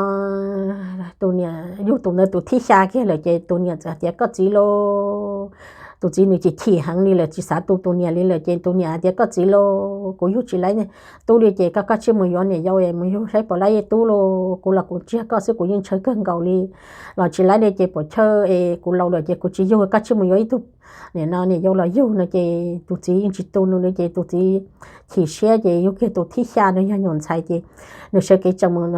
tus niam yug tus ntawd tus thib xya kiag lawm ces tus niam txawm tias koj txiv lauj, tus txiv nws chim chim heev li lawm, tsis xav tu tus niam li lawm, ces tus niam hais tias, koj txiv lauj, kuv yug tsis laib tub li, ces koj kav tsij mus yuav niam yau, mus yug saib puas laib tub lauj, kuv los kuv tsiag koj xwb, kuv yeej ntshaw kawg nkaus li, los tsis laib li ces puas chawj es kuv laus lawm ces kuv tsis yug, kav tsij mus yuav ib tug niam no niam yau los yug no. Ces tus txiv yeej tsis tu nws li, ces tus txiv chim siab, ces yug kiag tus thib xya no yog nyuam ntxhais, ces nws sawv kev tsees mus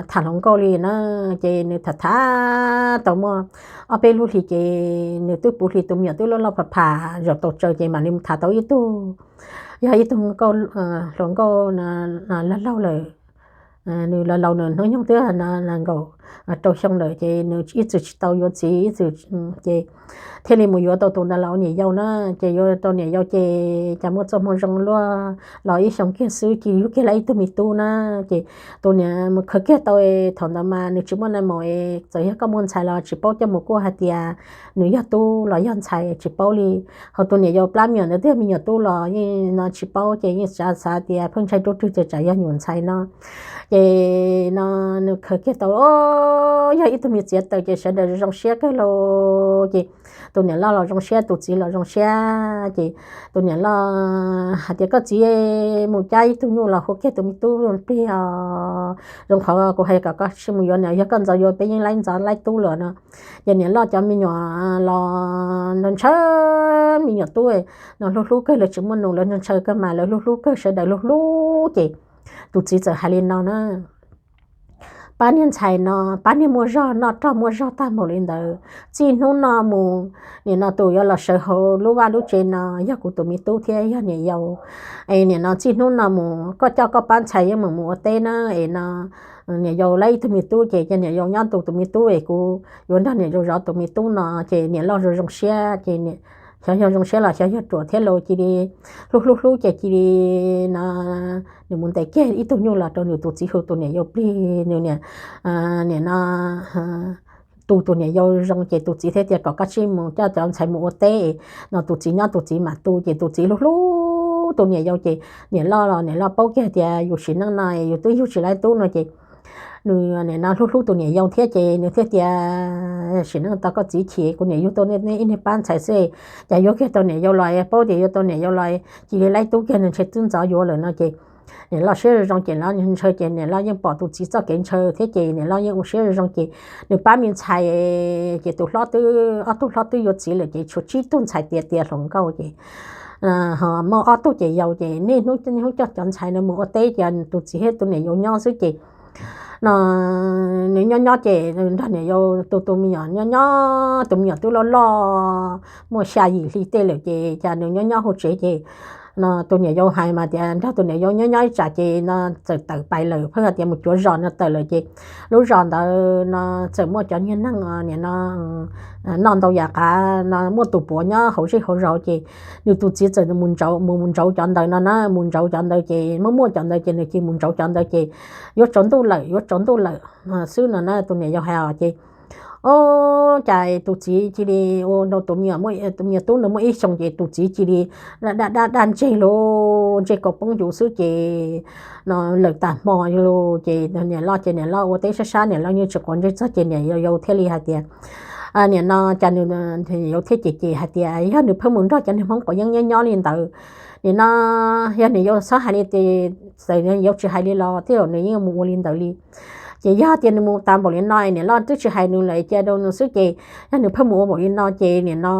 tham hluas nkauj li na. Ces nws tham tham tau muaj ob peb lub hlis, ces nws twb puv hlis, tus me nyuam twb loj loj pham pham zaum tau tsaws, ces mam li mus tham tau ib tug, yog ib tug hluas nkauj laug laug lawm. Nws laus laus, nws hnub nyoog twb nkaum rau xyoo lawm, ces nws ib txwm tsis tau yuav txiv ib txwm, ces thiaj li mus yuav tau tus ntawd los ua niam yau na. Ces yuav tau niam yau ces cas muaj txoj hmoo zoo luaj, los ib xyoo kiag xwb cia yug kiag lawm ib tug me tub na. Ces tus niam mus khaws kiag tau, thaum ntawd mas nws tsis muaj nai maum, txawm yog koj muaj ntxhais los tsis paub, coj mus kuj hais tias nws yog tub los yog ntxhais tsis paub li. Ho tus niam yau plab me nyuam ntawd twb yog me nyuam tub los yeej no tsis paub, ces yeej xav xav tias pheej ntshai rub rwg tias tsam yog nyuam ntxhais no. Ces no nws khaws kiag tau, yog ib tug me txiav taws, ces sawv daws zoo siab kawg lauj. Ces tus niam loj los zoo siab, tus txiv los zoo siab, ces tus niam loj hais tias, koj txiv, mus cab ib tug nyuj los hu kiag tus me tub plig os, zoo qhov kuv hais kom koj sim mus yuav no, yog koj ntxov yuav peb yeej laib ntxov laib tub lawm no. Ces niam loj cov me nyuam los ntshaw ntshaw me nyuam tub no hlub hlub kawg, lawv tsis muaj nus, lawv ntshaw ntshaw kawg mas lawv hlub hlub kawg, sawv daws hlub hlub. Ces tus txiv txawm hais li no na, pab niag ntxhais no, pab niag muaj zog, noj rog muaj zog tag npaum li ntawd, txij hnub no mus, nim no tus yuav los sawv hauv lub vaj lub tsev no yog kuv tus me tub thiab yog niam yau. Es nim no txij hnub no mus koj coj koj pab ntxhais yeej mus mus ua teb na, es no niam yau laib ib tug me tub, ces cia niam yau nyob tu tus me tub, es kuv yuav nrog niam yau zov tus me tub no. Ces niam loj zoo zoo siab, ces xyov yog zoo siab los xyov yog ruam thiab los cia li hlub hlub hlub, ces cia li no nws mus ntes kiag ib tug nyuj los rau nws tus txiv hu tus niam yau plig, nws niam, nim no tu tus niam yau zoo, ces tus txiv thiaj tias kom koj tsij mus coj cov ntxhais mus ua teb, no tus txiv nyob tus txiv mam tu. Ces tus txiv hlub hlub tus niam yau, ces niam loj los niam loj paub kiag tias yus sim neej no yus twb yug tsis laib tub no, ces nws nim no hlub hlub tus niam yau thiab, ces nws thiaj tias, sim neej tau koj txiv chim, kuv niam yug tau nej ib niag pab ntxhais xwb, cas yuav kiag tau niam yau los, paub tias yuav tau niam yau los cia li laib tub kiag, nws ntshe twb ntxov yuav lawm no. Ces niam loj siab zoo zoo, ces loj ntshaw, ces niam loj yeej pom tus txiv txoj kev ntshaw thiab, ces niam loj yeej ua siab zoo zoo, ces nws pab me ntxhais, ces tus hlob twb, ob tug hlob twb yuav txiv lawm, ces tshuav tsib tug ntxhais tiav tiav hluas nkauj, ces ho muaj ob tug ces yau, ces niaj hnub niaj hnub coj cov ntxhais no mus ua teb, ces tus txiv thiab tus niam yau nyob xwb. Ces no nws nyob nyob ces nrog niam yau tu tus me nyuam nyob nyob, tus me nyuam twb loj loj, muaj xya yim hli tej lawm, ces cas nws nyob nyob hauv tsev, ces no tus niam yau hais mas tias nrog tus niam yau nyob nyob ib tsam ces no txawm tawm pais lawm, pheej hais tias mus cuav zos no tawm lawm. Ces lub zos ntawd no txawm muaj cov niag neeg nim no noj ntau yam qav no, muaj tus puav nyob hauv zej hauv zos, ces nws tus txiv txawm mus ntsauv, mus mus ntsauv cov ntawd no na, mus ntsauv cov ntawd, ces muaj muaj cov ntawd, ces nws cia mus ntsauv cov ntawd, ces yuav tsaus ntuj lawm, yuav tsaus ntuj lawm xwb no na, tus niam yau hais os. Ces o, cas tus txiv cia li ua rau tus me nyuam, tus me nyuam tub ntawd muaj ib xyoos, ces tus txiv cia li daj daj daj ntseg lauj, ntseg kaus poob yuv xwb, ces no lawm tag hmo lauj. Ces niam loj, ces niam loj ua teb sab sab, niam loj yeej tsis quav ntsej txog, ces niam yau thiaj li hais tias, nim no cas nws, yau thiaj cem cem hais tias yog nws pheej mus nrog cov niag Hmoob quav yeeb nyob nyob li ntawd, nim no yog niam yau txhob hais li, txawm yau tsis hais li los tej zaum nws yeej mus ua li ntawd li. Ces yog tias nws mus tas npaum li no, niam loj twb tsis hais nws lawm, cia rau nws xwb, ces yog nws pheej mus ua npaum li no ces nim no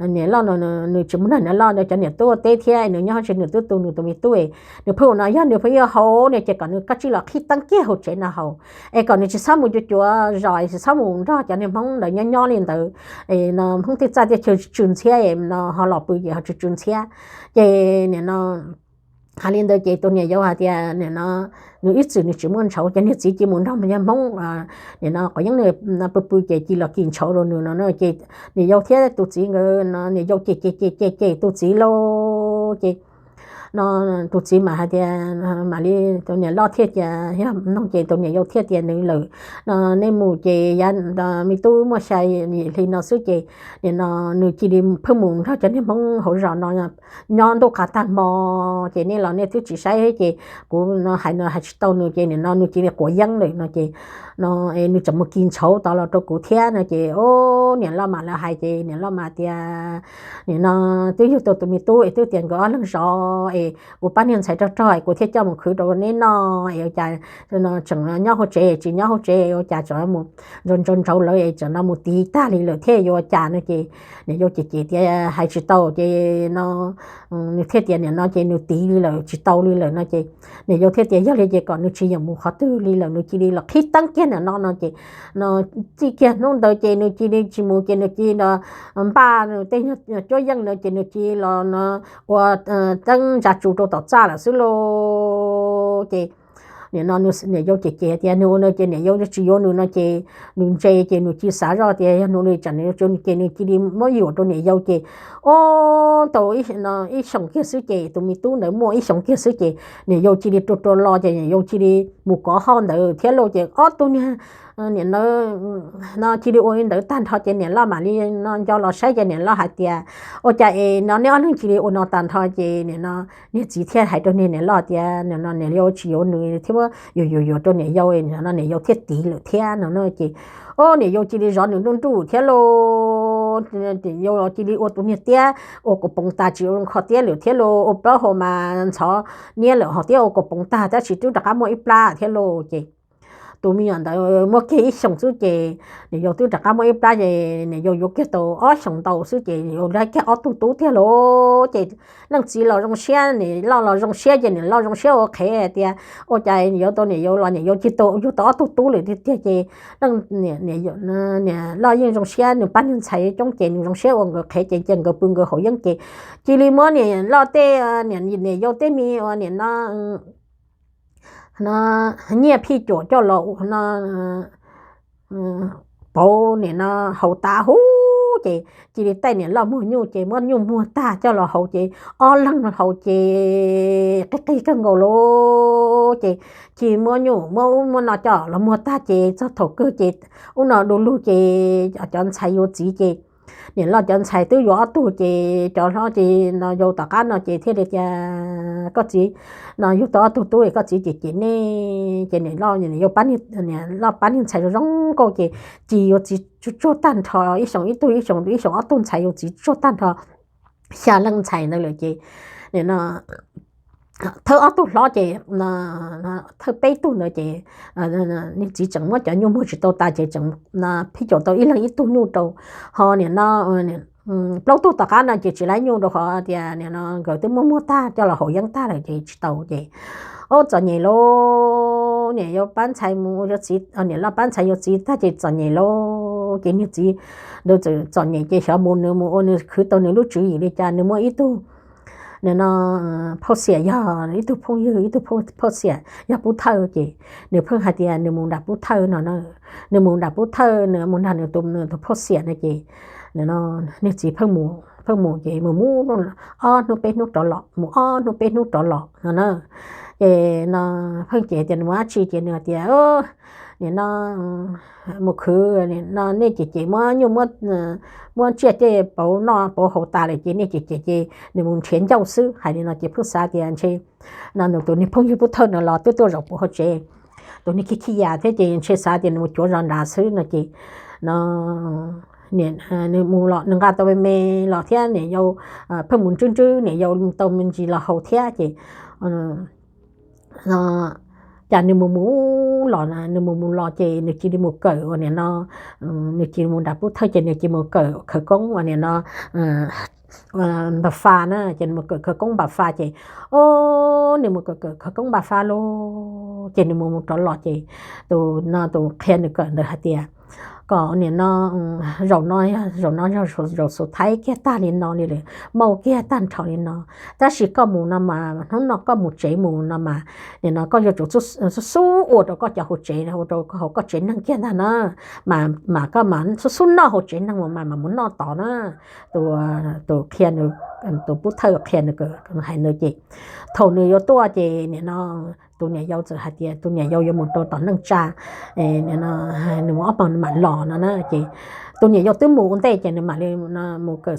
niam loj, nws tsis mus nrog niam loj cov niam tub ua teb thiab, nws nyob tsis, nws twb tu nws tus me tub, nws pheej ua no, yog nws pheej yuav haus ne, ces kom nws kav tsij los qhib teeb kiag hauv tsev no haus, es kom nws tsis txhob mus cuav cuav zos, tsis txhob mus nrog cov niag Hmoob ntawd nyob nyob li ntawd, no Hmoob tej txaj tej chaw tsw ntxhiab, no ho los pw ces ho tsw tsw ntxhiab. Ces nim no hais li ntawd ces tus niam yau hais tias nim no nws ib txwm nws tsis muaj ntshauv, ces niag txiv cia mus nrog niag Hmoob nim no quav yeeb pw pw, ces cia los kis ntshauv rau nws no. Ces niam yau thiab tus txiv nkawd no, niam yau cem cem cem cem cem tus txiv lauj, ces no tus txiv mas hais tias, mam li tus niam loj thiaj tias, yog no ces tus niam yau thiaj tias nws lawm no, nej mus ces yav me tub muaj xya yim hli no xwb ces nim no nws cia li pheej mus nrog cov niag Hmoob hauv zos no nyob ntuj qas tag hmo, ces nej los nej twb tsis saib ces kuv no hais no hais tsis tau nws ces nim no nws cia li quav yeeb lawm no ces no es nws tseem mus kis ntshauv tod los rau kuv thiab no ces o, niam loj mam li hais ces niam loj mas tias nim no twb yug tau tus me tub es twb tias nkawd ob leeg zov es kuv pab niag ntxhais rog rog es kuv thiaj coj mus khwv rau neb noj es ua cas tseem nyob hauv tsev tsis nyob hauv tsev ua cas tseem mus ntsau ntsau lawv es tseem no mus tiv tag li lawm thiab yuav ua cas no ces niam yau ces cem tias hais tsis tau ces no nws thiaj tias nim no ces nws tiv li lawm tsis tau li lawm no ces niam yau thiaj tias yog li ces kom nws tsis yeem mus qhov twg li lawm nws cia li los qhib teeb kiag nim no no ces no txij kiag hnub ntawd ces nws cia li tsis mus ces nws cia li npaj nws tej cuab yeej no ces nws cia li los ua teeb ntsa tsu rau tom txaj lawm xwb lauj. Ces nim no niam yau ces cem tias nws ua no ces niam yau tsis yuav nws no ces nws ntse ces nws cia li xav zoj tias yog nws li tsam nws yuav ces nws cia li muab yuam rau niam yau ces o, tau ib xyoos kiag xwb ces tus me tub ntawd muaj ib xyoos kiag xwb ces niam yau cia li rua rua los ces niam yau cia li mus kov hoj ntawd thiab lauj ces ob tug niag nim no cia li ua li ntawd tag nrho ces niam loj mam li no nco los saib ces niam loj hais tias ua cas es no neb ob leeg cia li ua no tag nrho ces nim no niag txiv thiaj hais rau niag niam loj tias nim no niam yau tsis yuav nws thiab yuav yuav yuav rau niam yau no niam yau thiaj tiv lawm thiab no ces o niam yau cia li zov nws nruj nruj thiab lauj. Niam yau cia li ua tus niag tiab ua kaus poov tag tsis ua zoo kho tiab lawm thiab lauj, ua plaub hau mas ntxhov niab lawm ho tiab ua kaus poov tag tab sis twb rov qab muaj ib plab thiab lauj ces tus me nyuam ntawd muaj kiag ib xyoos xwb ces niam yau twb rov qab muaj ib plab ces niam yau yuav kiag tau ob xyoos ntau xwb ces yau laib kiag ob tug tub tiag lauj ces leej txiv los zoo siab niam loj los zoo siab ces niam loj zoo siab ua qhev tias ua cas yuav tau niam yau los niam yau cia li yug tau ob tug tub lawm tiag tiag ces niam loj yeej zoo siab nws pab niag ntxhais coob ces nws zoo siab ua nkawd qhev ces cia nkawd pw nkawd haus yeeb ces cia li muab niam loj tej niam yau tej me ua nim no no nyiaj phij cuam coj los no pauv nim no haus tas huv ces cia li taij niam loj muag nyuj ces muab nyuj muag tag coj los haus ces ob leeg haus ces qig qig kawg nkaus lauj ces cia li muab nyuj muab ub muab no coj los muag tag ces txog thaum kawg ces ub no du lug ces cov ntxhais yuav txiv ces niam loj cov ntxhais twb yuav ob tug ces cov hlob ces no yau tom qab no ces thiaj li tias koj txiv no yug tau ob tug tub koj txiv ces cem nej ces niam loj loj pab niag ntxhais zoo zoo nkauj ces cia li yuav txiv tsuag tsuag tag nrho ib xyoos ib tug ib xyoos ib xyoos ob tug ntxhais yuav txiv tsuag tag nrho xya leej ntxhais ntawd lawm ces nim no thawj ob tug hlob ces thawj peb tug ntawd ces niag txiv tseem muab cov nyuj muag tsis tau tas ces tseem phij caum tau ib leeg ib tug nyuj rau ho nim no plaub tug tom qab no ces tsis laib nyuj rau qhov tias nim no nkawd twb muab muag tag coj los haus yeeb tag lawm ces tsis tau ces ub txom nyem lauj. Niam yau pab ntxhais mus yuav txiv, niam loj pab ntxhais yuav txiv tag ces txom nyem lauj ces niag txiv ntawd txawm txom nyem ces xyov mus nws mus ua nws khwv tau nws lub tswv yim li cas nws muaj ib tug nim no phauj xiam yog ib tug phooj ywg ib tug phauj xiam yog pub thawj ces nws pheej hais tias nws mus nram pub thawj no na, nws mus nram pub thawj nws mus nrog nws tus phauj xiam no ces niag txiv pheej mus pheej mus ces mus mus ob hnub peb hnub rov los mus ob hnub peb hnub rov los no na. Ces no pheej ces tias nws mus dab tsi ces nws tias nim no mus khwv no nej ces ces muab nyuj muab tsiaj tej pauv noj pauv haus tas lawm ces nej ces ces ces nws mus nrhiav ncauj xwb hais li no ces pheej xav tias ntshe no nws tus niag phooj ywg pub thawj no los twb tuaj zaum puv hauv tsev, tus niag khib khib yas thiab ces ntshe xav tias nws mus cuav zos nrad xwb no ces no nws mus los nws nqa tau me me los thiab niam yau pheej mus ntswb ntswb niam yau tau me ntsis los haus thiab ces cas nws mus mus los nws mus mus los ces nws cia li mus kawm uas nim no nws cia li mus nram pub thawj ces nws cia li mus kawm khawv koob uas nim no npam fa na ces nws mus kawm khawv koob npam fa ces o nws mus kawm kawm khawv koob npam fa lauj ces nws mus mus rov los ces tus no tus qhia nws kawm ntawd hais tias kom nim no, zaum no, zaum no yog zaum xus thaib kiag tag li no li lawm, maum kiag tag nrho li no. Tab sis koj mus no mas hnub no koj mus tsev mus no mas, nim no koj yuav tsum xub xub ua rau koj cov hauv tsev, ua rau hauv koj tsev neeg kiag ntag na, mas koj mas xub xub noj hauv tsev neeg mas mas mus noj tod na. Tus, tus qhia, tus pub thawj qhia nws hais no ces, thaum nws yuav tuaj ces nim no tus niam yau txawm hais tias tus niam yau yuav mus rau tom neej tsa, nws mus ob hmo nws mam los no na. Ces tus niam yau twb mus ua ntej ces nws mam li mus kawm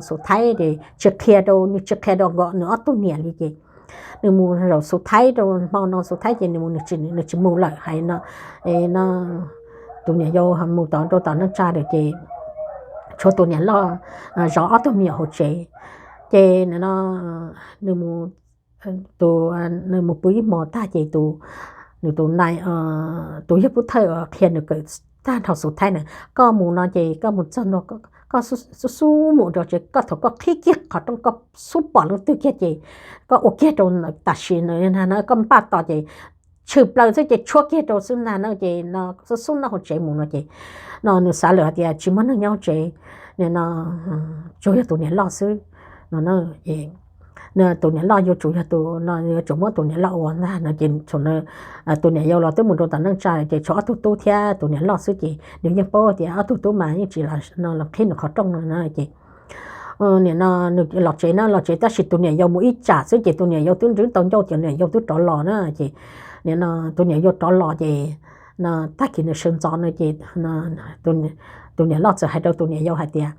xus thaib ces tsis qhia rau, nws tsis qhia rau nws ob tug niam li ces nws mus zaum xus thaib rau hmo no xus thaib ces nws mus, nws tsis mus lawm hais no. No tus niam yau mus tom rau tom neej tsa lawm ces tshuav tus niam loj zov ob tug me nyuam hauv tsev. Ces no nws mus, tus, nws mus pw ib hmo tag ces tus, nws tus nai, tus yawg pub thawj qhia nws kawm tag nrho xus thaib na, koj mus no ces koj mus txog ntua, koj xub xub mus rau tsev, koj thaum koj qhib kiag qhov rooj koj xub pom leej twg kiag ces koj ua kiag rau tam sim no, koj npaj tos ces tshwm plaws xwb ces tshuab kiag rau xwb ntag na. Ces no xub xub noj hauv tsev mus no ces no nws xav lawm hais tias tsis muaj neeg nyob hauv tsev, nim no tsuas yog tus niam loj xwb no. Tus niam loj yuav tsum yog tus no, yuav tsum muab tus niam loj ua ntag no ces tus niam yau los twb mus rau tom neej tsa ces tshuav ob tug tub thiab tus niam loj xwb ces nws yeej paub tias ob tug tub mas yeej tsis los qhib nws qhov rooj no ces nim no nws los tsev na, los tsev tab sis tus niam yau mus ib tsam xwb ces tus niam yau twb nrwb tau ncauj ces niam yau twb rov los na. Ces nim no tus niam yau rov los ces no tag kis nws sawv ntxov no ces tus niam loj txawm hais rau tus niam yau hais tias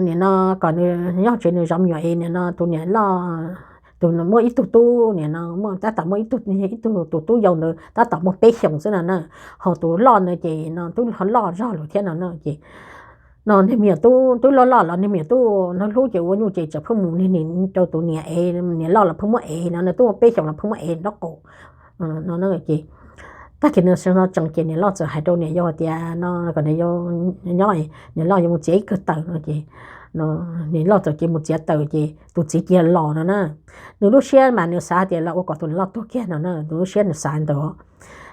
nim no kom nws nyob tsev nws zov me nyuam es nim no tus niam loj, tus muaj ib tug tub, nim no muaj tab tom muaj ib tug, ib tug tus tub yau ntawd tab tom muaj peb xyoos xwb no na, ho tus loj no ces no twb loj zog lawm thiab no na. Ces no niag me nyuam tub twb loj loj los niag me nyuam tub no hlub ces ua nyuj ces tseem pheej mus niag rau tus niam es, niam loj los pheej muab es no, nws twb muaj peb xyoos los pheej muab es nraub qaum no. Ces tag kis nws sawv ntxov tsees ces niam loj txawm hais rau niam yau hais tias no kom niam yau nyob, niam loj yuav mus txiav ib kawm taws no ces niam loj txawm cia mus txiav taws ces tus txiv cia los no na. Nws lub siab mas nws xav hais tias los ua kom tus niam loj tuag kiag no na, nws lub siab nws xav ntawd.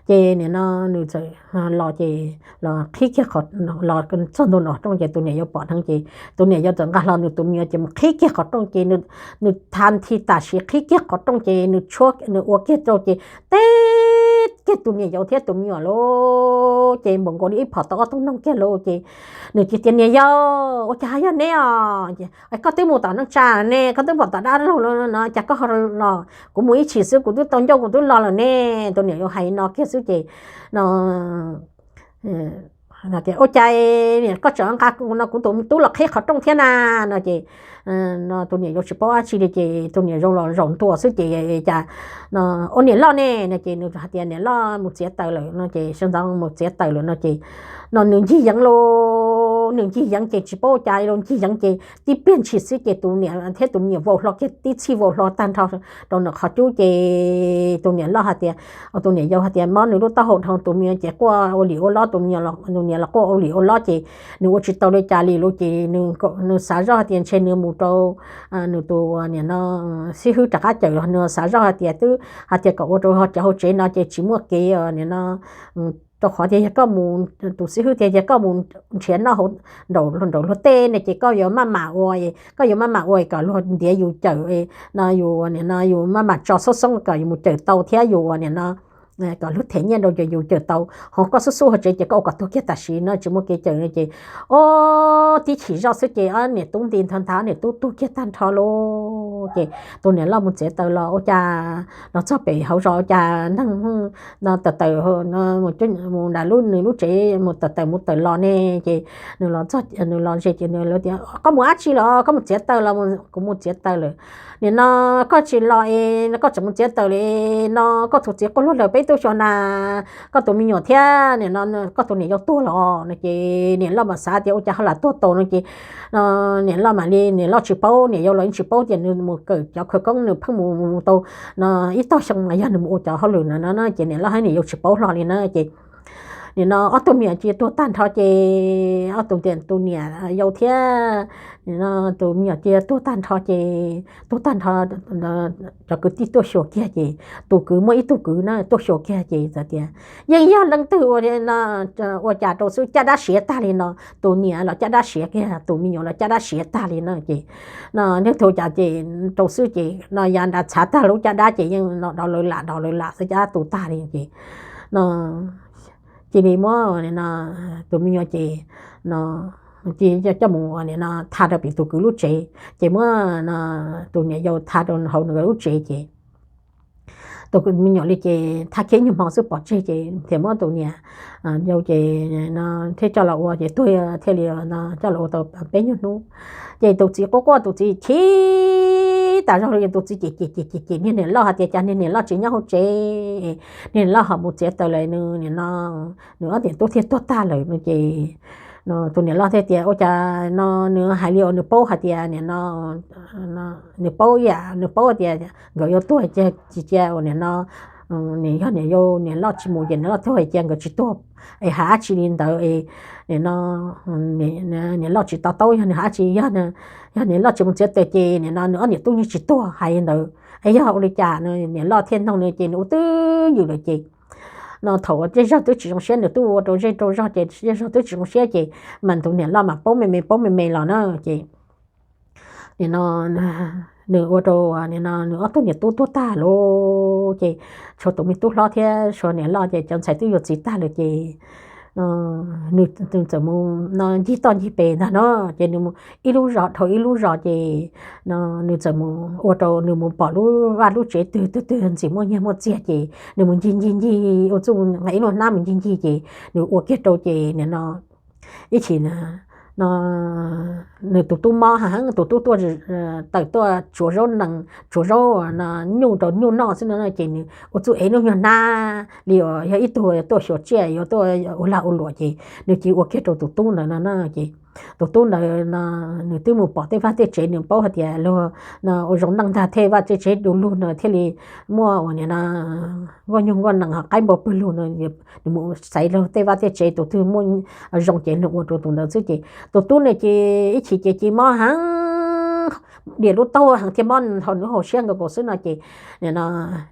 Ces nim no nws txawm los ces los qhib kiag qhov, los txog ntua nram rooj ces tus niam yau pom dheev ces tus niam yau txawm nqa hlo nws tus me nyuam ces mus qhib kiag qhov rooj ces nws tha nthi tam sim qhib kiag qhov rooj ces nws tshuab nws ua kiag rau ces teb kiag tus niam yau thiab tus me nyuam lauj. Ces npaum nkaus li ib phom tau ob tug noog kiag lauj. Ces nws cia tias niam yau, ua cas ho yog neb os? Koj twb mus tom neej tsa ne, koj twb pom tom dab laug no cas koj ho los? Kuv mus ib chim xwb kuv twb tau ncauj kuv twb los lawm ne. Tus niam yau hais no kiag xwb ces no tias ua cas koj tseem nqa kuv no kuv tus tub los qhib qhov rooj thiab na no ces no tus niam yau tsis paub dab tsi li ces tus niam yau los zaum ntua xwb ces cas no ua niam loj ne no ces nws hais tias niam loj mus txiav taws lawm no ces sawv ntxov mus txiav taws lawm no ces no nws ncig yeev lauj, nws ncig yeev ces tsis paub ua cas li lauj, ncig yeev ces tib pliag ntshis xwb ces tus niam thiab tus me nyuam vau hlo kiag tib txhij vau hlo tag nrho rau nram qhov cub ces tus niam loj hais tias, tus niam yau hais tias mob nws lub taub hau dhau tus me nyuam ces quaj ua lim ua lob, tus me nyuam, tus niam los quaj ua lim ua lob ces nws ua tsis tau li cas li lauj ces nws xav zoj hais tias ntshe nws mus rau nws tus nim no xib hwb rov qab cawm los nws xav zoj hais tias twb hais tias kom ua rau cov hauv tsev no ces tsis muaj kev nim no rau qhov tias yog koj mus, tus xib hwb tias yog koj mus nrhiav noj hauv nraum luag tej ne ces koj yuav maj mam ua, koj yuav maj mam ua kom luag ntiav yus cawm no, yus nim no yus maj mam tso xoob xoob kom yus mus cawm tau thiab yus ua nim no kom luag them nyiaj rau ces yus cawm tau, ho koj xub xub hauv tsev ces koj ua kom tuag kiag tam sim no tsis muaj kev cawm no ces ob tib chim zoj xwb ces ob niam tub nti nthawv nthav, niam tub tuag kiag tag nrho lauj. Ces tus niam loj mus txiav taws los ua cas los txog pem hauv zos ua cas neeg no tawm tawm mus nram lub nws lub tsev mus tawm tawm mus tawm los ne. Ces nws los txog nws los ze ces nws tias koj mus dab tsi los koj mus txiav taws los? Kuv mus txiav taws lawm. Nim no koj tsis los es koj tseem mus txiav taws li no, koj tus txiv quaj luag lawm peb tub xyov na, koj tus me nyuam thiab nim no koj tus niam yau tuag los no ces niam loj mam xav tias ua cas ho lam tuag tau no ces niam loj mam li, niam loj tsis paub, niam yau los yeej tsis paub tias nws mus kawm cov khawv koob nws pheej mus tau no ib tog xyoo mas yog nws mus ua cov hauj lwm no no ces niam loj thiab niam yau tsis paub hlo li na ces Nim no ob tug me nyuam cia tuag tag nrho ces ob tug, tus niam yau thiab tus me nyuam cia tuag tag nrho ces tuag tag nrho, cov kwv tij tuaj xyuas kiag ces tus kwv muaj ib tug kwv na tuaj xyuas kiag ces txawm tias, yeej yog leej twg ua, ua cas rau xwb caj dab siav tag li no, tus niam los caj dab siav kiag, tus me nyuam los caj dab siav tag li no ces no nej tug cas ces rau xwb ces no yav nrad txhav tag lub caj dab ces yeej no dov lawv lam dov lawv lam xwb caj dab tu tag li ces no cia li muab tus me nyuam ces no cia coj mus ua nim no tha rau pem tus kwv lub tsev ces muab tus niam yau tha rau hauv nws lub tsev ces tus me nyuam li ces thaj khiab nyuag hmo xwb pov tseg ces thiaj muab tus niam yau ces no thiaj coj los ua ces tuag thiaj li no coj los ua tau peb nyuag hnub. Ces tus txiv quaj quaj tus txiv chim tas zog li, tus txiv cem cem cem cem niag niam loj hais tias cas niag niam loj tsis nyob hauv tsev, niag niam loj ho mus txiav taws lawm nws nim no nws ob niam tub thiaj tuag tag lawm no ces tus niam loj thiaj tias ua cas no nws hais li uas nws paub hais tias nim no nws paub ib yam nws paub tias nkawd yuav tuag ces cia uas nim no nws yog niam yau niam loj tsis mus ces niam loj tuag cia nkawd tsis tuag es hais dab tsi li ntawd es nim no niam loj tsis to taub yog nws hais dab tsi, yog niam loj tsis mus txiav taws ces nim no nws ob niam tub yeej tsis tuag hais li ntawd es yog ua li cas no niam loj thiaj nug nws ces nws ua twj ywm lawm ces no thaum uas zej zog twb tsis zoo siab nws twb ua rau zej rau zog ces zej zog twb tsis zoo siab ces mas tus niam loj mas paub me me paub me me los na ces nim no nws ua rau nim no nws ob tug niam tub tuag tag lawm ces tshuav tus me tub hlob thiab tshuav niam loj ces cov ntxhais twb yuav txiv tag lawm ces nws txawm mus no ncig toj ncig pes ntag no ces nws ib lub zos dhau ib lub zos ces no nws txawm mus ua rau nws mus pom lub vaj lub tsev twg twg twg ntxim muaj nyiaj muaj txiag ces nws mus ncig ncig ncig ua txuj nqa ib lub hnab mus ncig ncig ces nws ua kiag rau ces nim no ib chim no nws tus tub mob heev, tus tub tuaj tawm tuaj tsuav zaub nees tsuav zaub nyuj rau nyuj noj xwb no ces nws ua txuj ev lub nyuag hnab li uas yog ib tug tuaj xyuas tsiaj yuav tuaj ua lag ua luam ces nws cia li ua kiag rau tus tub ntawd no na ces tus tub ntawd no nws twb mus pom tej vaj tej tsev nws paub hais tias luag no ua zoo neej ntag thiaj vaj tej tsev du lug no thiaj li muaj uas nim no nkauj nyuj nkauj nees ho qaib npua pawg lug no nws mus xaiv luag tej vaj tej tsev tus twg muaj zoo ces nws ua rau tus ntawd xwb ces tus tub ne ces ib chim ces cia li mob heev, diam lub taub heev thiaj mob nws hauv siab nkaus xwb no ces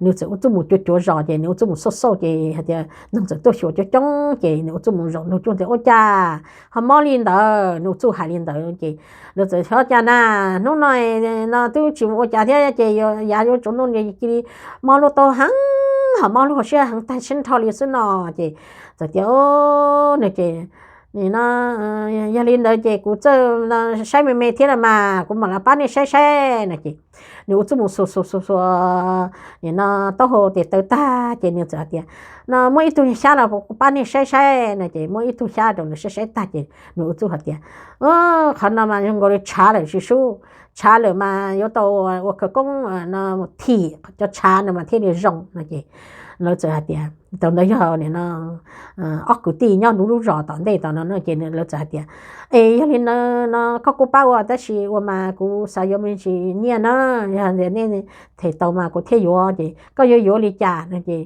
nws txawm ua txuj mus cuav cuav zos ces nws ua txuj mus xauj xauj ces hais tias neeg txawm tuaj xyuas coob coob ces nws ua txuj mus zaum nug cuag tias ua cas ho mob li ntawd, nws ua txuj hais li ntawd ces lawv txawm xyov cas na, hnub no no twb tsis mus ua cas thiab ces yav yuav tsaus ntuj cia li mob lub taub heev ho mob lub hauv siab heev tag siab nrho li xwb no ces txawm tias no ces nim no yog li ntawd ces kuv txawj saib me me thiab los mas kuv mam los pab nej saib saib no ces nws ua txuj mus xuas xuas xuas xuas nim no taub hau tes taw tag ces nws txawm hais tias no muaj ib tug xyab los kuv pab nej saib saib no ces muaj ib tug xyab rau nws saib saib tag ces nws ua txuj hais tias qhov no mas zoo nkaus li tshav lawm tsis sub, tshav lawm mas yuav tau ua khawv koob no thim cov tshav no mas thiaj li zoo no ces lawv txawm hais tias thaum ntawd yog nim no ob kwv tij nyob lub lub zos tom ntej tom no no ces lawv txawm hais tias es yog li ntawd no koj kuj pab ua tab sis ua mas kuv xav yuav me ntsis nyiaj na, yog nej them tau mas kuv thiaj yuav ces koj yuav yuav li cas no ces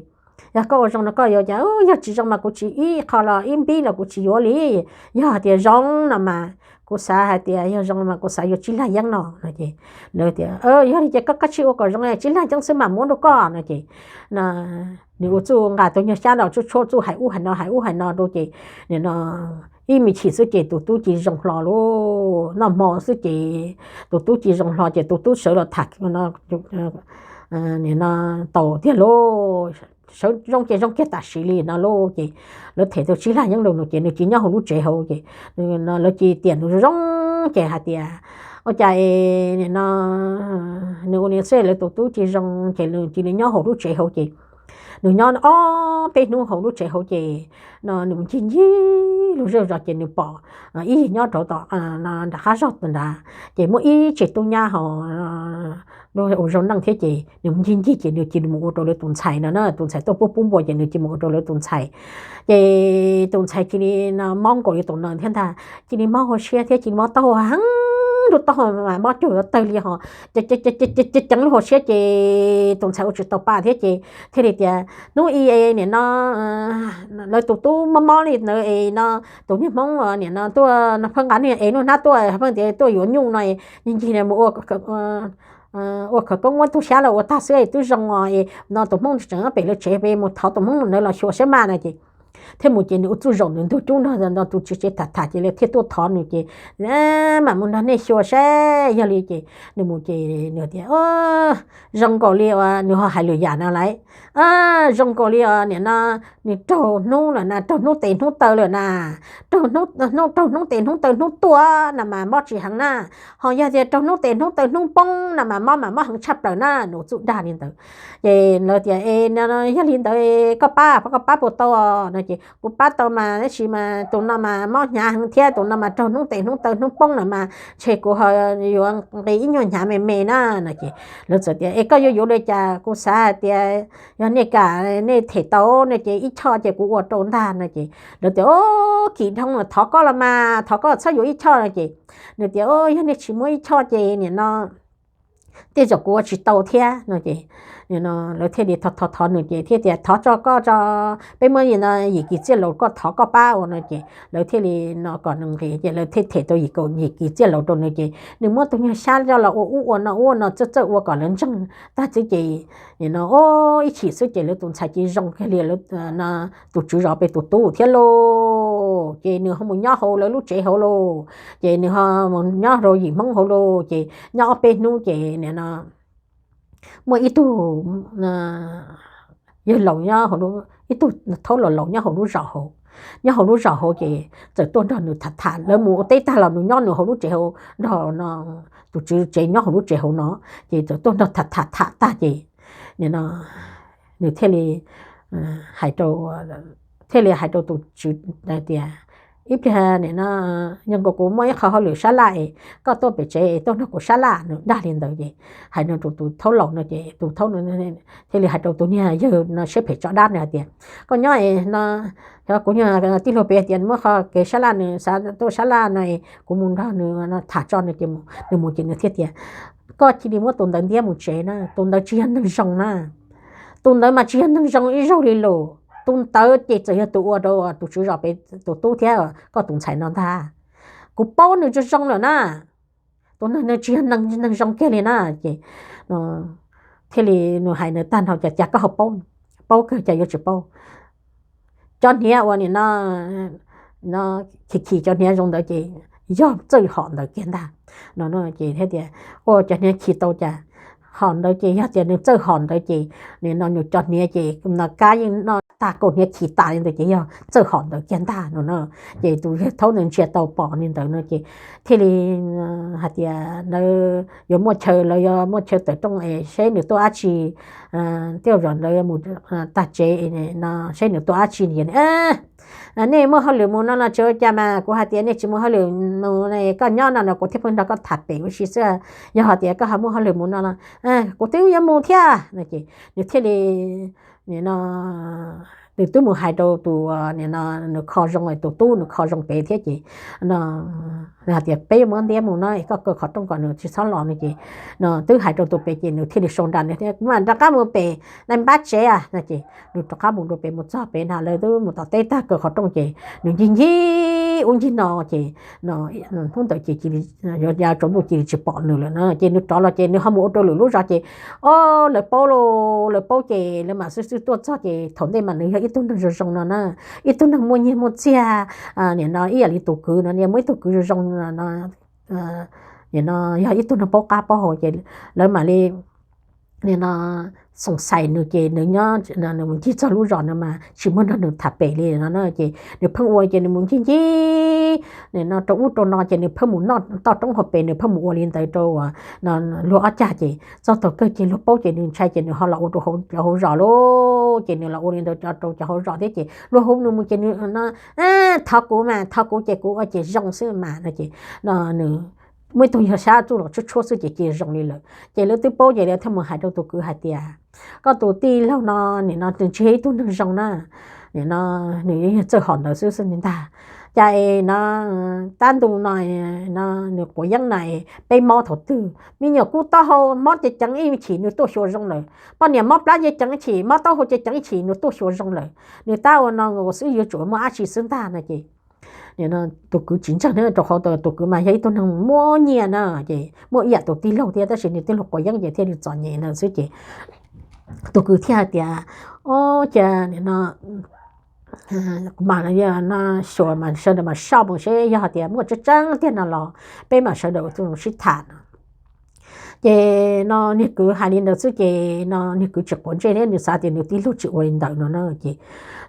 yog koj ua zoo no koj yuav cas, yog tsis zoo mas kuv tsis ib qho los ib npib los kuv tsis yuav li, yog hais tias zoo no mas kuv xav hais tias yog zoo no mas kuv xav yuav tsib lag yeeb no no ces lawv tias yog li ces koj koj tsis ua kom zoo tsib lag yeeb xwb mas muab rau koj no ces nws ua txuj nqa tus nyuag xyab los tsuj tshuab txuj hais ub hais no hais ub hais no rau ces nim no ib me chim xwb ces tus tub cia li zoo hlo lauj, noj hmo xwb ces tus tub cia li zoo hlo ces tus tub sawv los tham nim no taus tiag lauj, sawv zoo ces zoo kiag tam sim li no lauj ces lawv them tau tsib lag yeeb rau nws ces nws cia li nyob hauv lub tsev hauv ces lawv cia li tiam nws zoo zoo ces hais tias ua cas es nim no nws ua li xwb lawv tus tub cia li zoo ces nws cia li nyob hauv lub tsev hauv ces nws nyob ob peb hnub hauv lub tsev hauv ces no nws mus ncig ncig lub zej zos ces nws pom ib yig nyob rau tom nram qab zog nrad ces muaj ib tsev tub nyab ho ua zoo neej thiab ces nws mus ncig ncig ces nws cia li mus ua rau lawv tus ntxhais no na, tus ntxhais tuaj pub pub npua ces nws cia li mus ua rau lawv tus ntxhais ces tus ntxhais cia li no mob nkaus li tus no thiab ntag, cia li mob hauv siab thiab cia li mob taub hau heev lub taub hau mas mob cuag yuav tawg li ho. Ces ceev lub hauv siab ces tus ntxhais ua tsis tau pa thiab ces thiaj li tias, hnub i nim no lawv tus tub mob mob li ntawd es no tus niag hmoob nim no tuaj no pheej nqa niag es nuj hnab tuaj pheej tias tuaj yuav nyuj no, ncig ncig mus ua khawv koob muab tug xyab los ua tag xwb es twb zoo os, no tus hmoob tseem pem lawv tsev, peb mus thov tus hmoob ntawd los xyuas saib mas no ces thiaj mus ces nws ua txuj zaum nws ntug cub nrog tus tswv tsev tham tham ces lawv thiaj tuaj thov nws ces mam mus nrog nej xyuas saib yog li ces nws mus ces nws tias, zoo nkaus li uas nws ho hais lwm yam no lawm. Zoo nkaus li os nim no nws raug hnub lawm na, raug hnub tes hnub taw lawm na, raug hnub tes hnub taw hnub tuaj na mas mob tsis heev na, ho yog tias raug hnub tes hnub taw hnub poob na mas mob mas mob heev tshaj plaws na, nws ua txuj dag li ntawd. Ces lawv tias, e, yog li ntawd koj pab, koj pab puas tau no ces kuv pab tau mas tab sis mas tus no mas mob hnyav heev thiab tus no mas raug hnub tes hnub taw hnub poob na mas ntshe kuv ho yuav nqis ib nyuag hnyav me me na no ces lawv txawm tias, es koj yuav yuav li cas? Kuv xav hais tias yog nej kam nej them tau no ces ib choj ces kuv ua rau ntag no ces lawv tias, o, kim dhau, thov koj los mas, thov koj txhob yuav ib choj no ces nws tias, o, yog nej tsis muab ib choj ces nim no tej zaum kuv ua tsis tau thiab no ces lawv thiaj li thov thov thov nws ces thiaj tias, thov tso koj tso, peb muab yim kis txiaj laus koj thov koj pab ua no ces lawv thiaj li no kom nws nqis ces lawv thiaj them tau yim kis txiaj laus rau nws ces nws muab tus nyuag xyab coj los ua ub ua no ub ua no txawj txawj ua kom lawv ntseeg tag xwb ces nim no ib chim xwb ces lawv tus ntxhais ces zoo kawg li, tus tswv zov pem tus tub thiab lauj. Ces nws ho mus nyob hauv lawv lub tsev hauv lauj, ces nws ho mus nyob rau yim hmoob hauv lauj, ces nyob ob peb hnub ces nim no muaj ib tug yawg laus, ib tug thaub laus laus nyob hauv lub zos hauv, nyob hauv lub zos hauv ces txawm tuaj nrog nws tham tham, lawv mus ua teb tag los nws nyob nws hauv lub tsev hauv nrog no, tus tswv tsev nyob hauv lub tsev hauv no, ces txawm tuaj nrog tham tham tham tag ces nim no nws thiaj li hais rau, thiaj li hais rau tus tswv tias, ib pliag nim no yog nkaus kuv muaj ib qho hauj lwm sab laj es koj tuaj pem tsev es tuaj nrog kuv sab laj, nws dag li ntawd ces hais no rau tus thaub laus no ces tus thaub thiaj li hais rau tus niag yawg no siab phem tso dab no hais tias, koj nyob no, xyov kuv nyuag tij laug pem hais tias muab qhov kev sab laj, nws xav tuaj sab laj no es kuv mus nrog nws tham tso no ces nws mus ces nws thiaj tias, koj cia li muab tus ntawd ntiab mus tsev na, tus ntawd tsis yog neeg zoo na, tus ntawd mas tsis yog neeg zoo ib zaug li lauj, tus ntawd ces txawm yog tus ua rau tus tswv zov pem tus tub thiab koj tus ntxhais no ntag. Kuv paub nws zoo zoo lawm na, tus neeg no tsis yog neeg zoo kiag li na ces thiaj li nws hais nws tag nrho ces cas koj ho paub, paub kawg cas yuav tsis paub. Cov hniav uas nim no khi khi cov hniav zoo ntawd ces yog txawj hom ntawd kiag ntag no ces thiaj tias, ua cov hniav khi tau cas, hom ntawd ces yog tias nws txawj hom ntawd ces nim no nws cov hniav ces no kab yeej noj tag, kaus hniav khi tas li ntawd ces yog txawj hom ntawd kiag ntag no. Ces tus yawg thaub ntawd ntsia tau pom li ntawd no ces thiaj li hais tias lawv yuav muaj chaw, lawv yuav muaj chaw tawm rooj es seb nws tuaj dab tsi, tej zaum lawv mus tag tsev no seb nws tuaj dab tsi no. Nej muaj hauj lwm mus no los tsis ua cas mas, kuv hais tias nej tsis muaj hauj lwm mus, koj nyob no no kuv thiaj pheej nrog koj tham pem ua si xwb. Yog hais tias koj ho muaj hauj lwm mus no los kuv twb yuav mus thiab no ces nws thiaj li no nws twb mus hais rau tus, nws kho zoo, tus tub nws kho zoo pem thiab ces no hais tias peb yuav muab ntiab mus no, koj kaw qhov rooj kom nws tsis txhob los no ces no twb hais rau tus pem ces nws thiaj li sau nra nws thiab, kuv mam rov qab mus pem naj npab tsev no ces nws rov qab mus rau pem, mus txog pem na lawv twb mus tom teb tag, kaw qhov rooj ces nws ncig ncig ub ncig no ces hnub ntawd ces cia li yuav ya tsaus ntuj cia li tsis pom nws lawm na ces nws rov los ces nws ho mus ua rau lwm lub zos ces o, lawv paub lauj, lawv paub ces lawv mam xwb xwb tuaj txog ces thaum ntej mas nws yog ib tug neeg zoo zoo no na, ib tug neeg muaj nyiaj muaj txiag, nim no ib yam li tus kwv no, muaj ib tug kwv zoo zoo no, nim no yog ib tug neeg paub qab paub hau ces lawv mam li nim no xoom xais nws ces nws nyob, nws mus ncig txog lub zos no mas tsis muaj nrog nws tham pem li no ces nws pheej ua ces nws mus ncig ncig no rau ub rau no ces nws pheej mus noj toj roob hauv pes, nws pheej mus ua li ntawd rau luag ob cag ces txog thaum kawg ces luag paub ces nws ntshai ces nws ho los ua rau cov hauv zos lauj, ces nws los ua li ntawd rau cov hauv zos thiab ces luag hu nws mus ces nws no, thov kuv mas, thov kuv ces kuv ua ces zoo xwb mas no ces no nws muaj ib tug yog xyab txuj los tshuab tshuab xwb ces cia zoo li lawm ces lawv twb paub ces lawv thiaj mus hais rau tus kwv hais tias, koj tus tij laug no nim no nws tsis yog ib tug neeg zoo na, nim no nws yog txawj hom ntawd xwb xwb li ntag. Cas no tab ntu no, no nws quav yeeb na, peb mob thaum twg me nyuam kub taub hau mob ceev ceev ib chim nws tuaj xyuas zoo lawm, poj niam mob plab ceev ceev ib chim, mob taub hau ceev ceev ib chim nws tuaj xyuas zoo lawm. Nws tab ua no xwb yuav tsum muaj dab tsi xwb ntag no ces tus kwv tsis ntseeg thiab, rau qhov tus kwv mas yog ib tug neeg muaj nyiaj na, ces muaj ib yam tus tij laug thiab, tab sis nws tij laug quav yeeb ces thiaj li txom nyem na xwb ces tus kwv thiaj hais tias, o, cas no kuv mam li xyuas mas sawv daws mam soj mus seb yog hais tias muaj tseeb tseeb tiag no los peb mam sawv daws ua tuj sib tham no. Ces no niag kwv hais li ntawd xwb ces no niag kwv tsis quav ntsej thiab, nws xav tias nws tij laug tsis ua li ntawd no na ces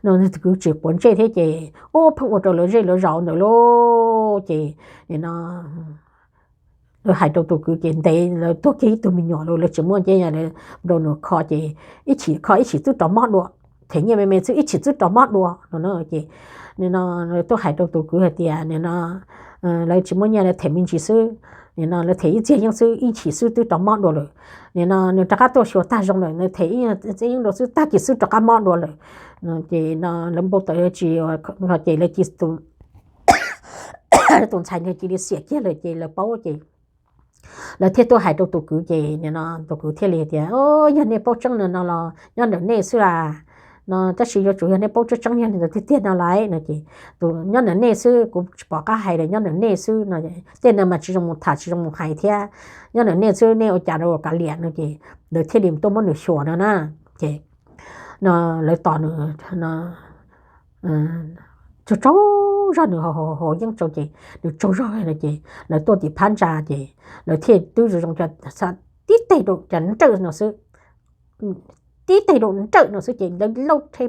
no niag kwv tsis quav ntsej thiab ces ub pheej ua rau lawv zej lawv zos ntawd lauj. Ces no lawv hais rau tus kwv ces ntev lawv tuag kiag ib tug me nyuam los lawv tsis muaj nyiaj, lawv nrau nws kho ces ib chim kho ib chim twb rov mob dua, them nyiaj me me xwb ib chim twb rov mob dua no na. Ces no lawv tuaj hais rau tus kwv hais tias nim no lawv tsis muaj nyiaj, lawv them me ntsis xwb, nim no lawv them ib txiag yeeb xwb ib chim xwb twb rov mob dua lawm. Nim no nws rov qab tuaj xyuas tag zoo lawm, nws them ib txiag yeeb dua xwb tag kis xwb rov qab mob dua lawm. Ces no lawv npau taws tsis, ces lawv cia tus ntxhais ntawd cia li xiam kiag lawm ces lawv paub ces lawv thiaj tuaj hais rau tus kwv ces nim no tus kwv thiaj li tias, yog nej paub tseeb no no los nyob ntawm nej xwb las, no tab sis yuav tsum yog nej paub tseeb tseeb yog li ntawd tiag tiag no lawm no ces nyob ntawm nej xwb, kuv tsis pom qab hais li, nyob ntawm nej xwb no. Tej no mas tsis zoo mus tham tsis zoo mus hais thiab, nyob ntawm nej xwb, nej ua cas rau kav liam no ces lawv thiaj li tuaj muab nws xyuas no na. Ces no lawv tos nws tsaug tsaug zog, nws haus yeeb tsaug ces nws tsaug zog no ces lawv tuaj tim phab ntsa ces lawv thiaj twb zoo zoo tib teg rau cov nrawj no xwb, tib teg rau nrawj no xwb ces lawv lauj rhe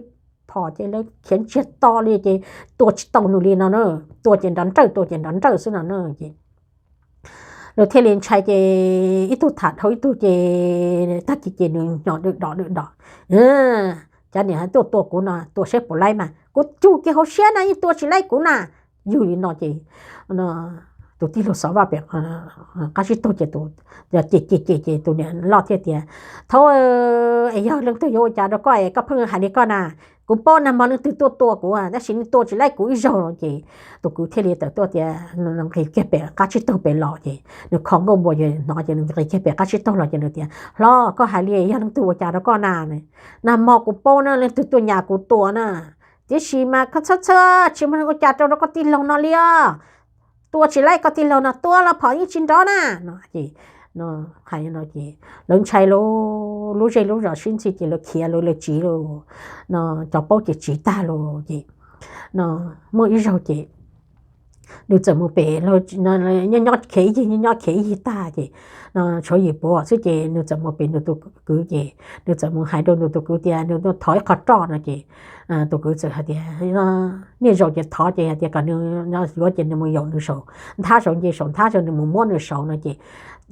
phom ces lawv khiav ntsiag to li ces tua tsis tau nws li no na. Tua ces nrov nrawj, tua ces nrov nrawj xwb no na ces lawv thiaj li ntshai ces ib tug tham dhau ib tug ces tag kis ces nws hnyo dwm dos dwm dos, cov niam tuaj tua kuv no tua saib puas laib mas kuv cug kiag hauv siab no yeej tua tsis laib kuv na. Yug li no ces tus tij laug Xov Vaj pem qab tsib taug ces tus, ces ces ces tus niam loj thiaj tias, thaub, es yog leej twg yuav ua cas rau koj es koj pheej hais li koj na? Kuv paub nag hmo leej twg tuaj tua kuv tab sis nws tua tsis laib kuv ib zaug no ces tus kwv thiaj li tawm tuaj tias nqis kiag pem qab tsib taug pem los ces nws kho nkauj npua ces hnov ces nws nqis kiag pem qab tsib taug los ces nws tias, hlob, koj hais li yog leej twg ua cas rau koj na? Nag hmo kuv paub na leej twg tuaj nyas kuv tua na, tiam sis mas koj txhob txhawj, tsis muaj neeg ua cas rau rau koj tij laug no li os. Tua tsis laib koj tij laug no, tua los phom yeej tsis nrov na no ces, hais no ces lawv ntshai lub zej lub zos sib ntxhi ces lawv khiav lawv tsiv lawm no, cov paub ces tsiv tag lawm ces no muaj ib zaug ces nws txawm mus pem, nyob nyob khiav ib yig, nyob nyob khiav ib yig tag ces no tshuav yim puav xwb ces nws txawm mus pem nws tus kwv ces nws txawm mus hais rau nws tus kwv tias nws thov ib qho roj no ces tus kwv txawm hais tias, niaj zaus ces thov ces hais tias kom nws yuav ces nws mus yaum nws saum nthab saum nce saum nthab saum nws mus muab nws saud no ces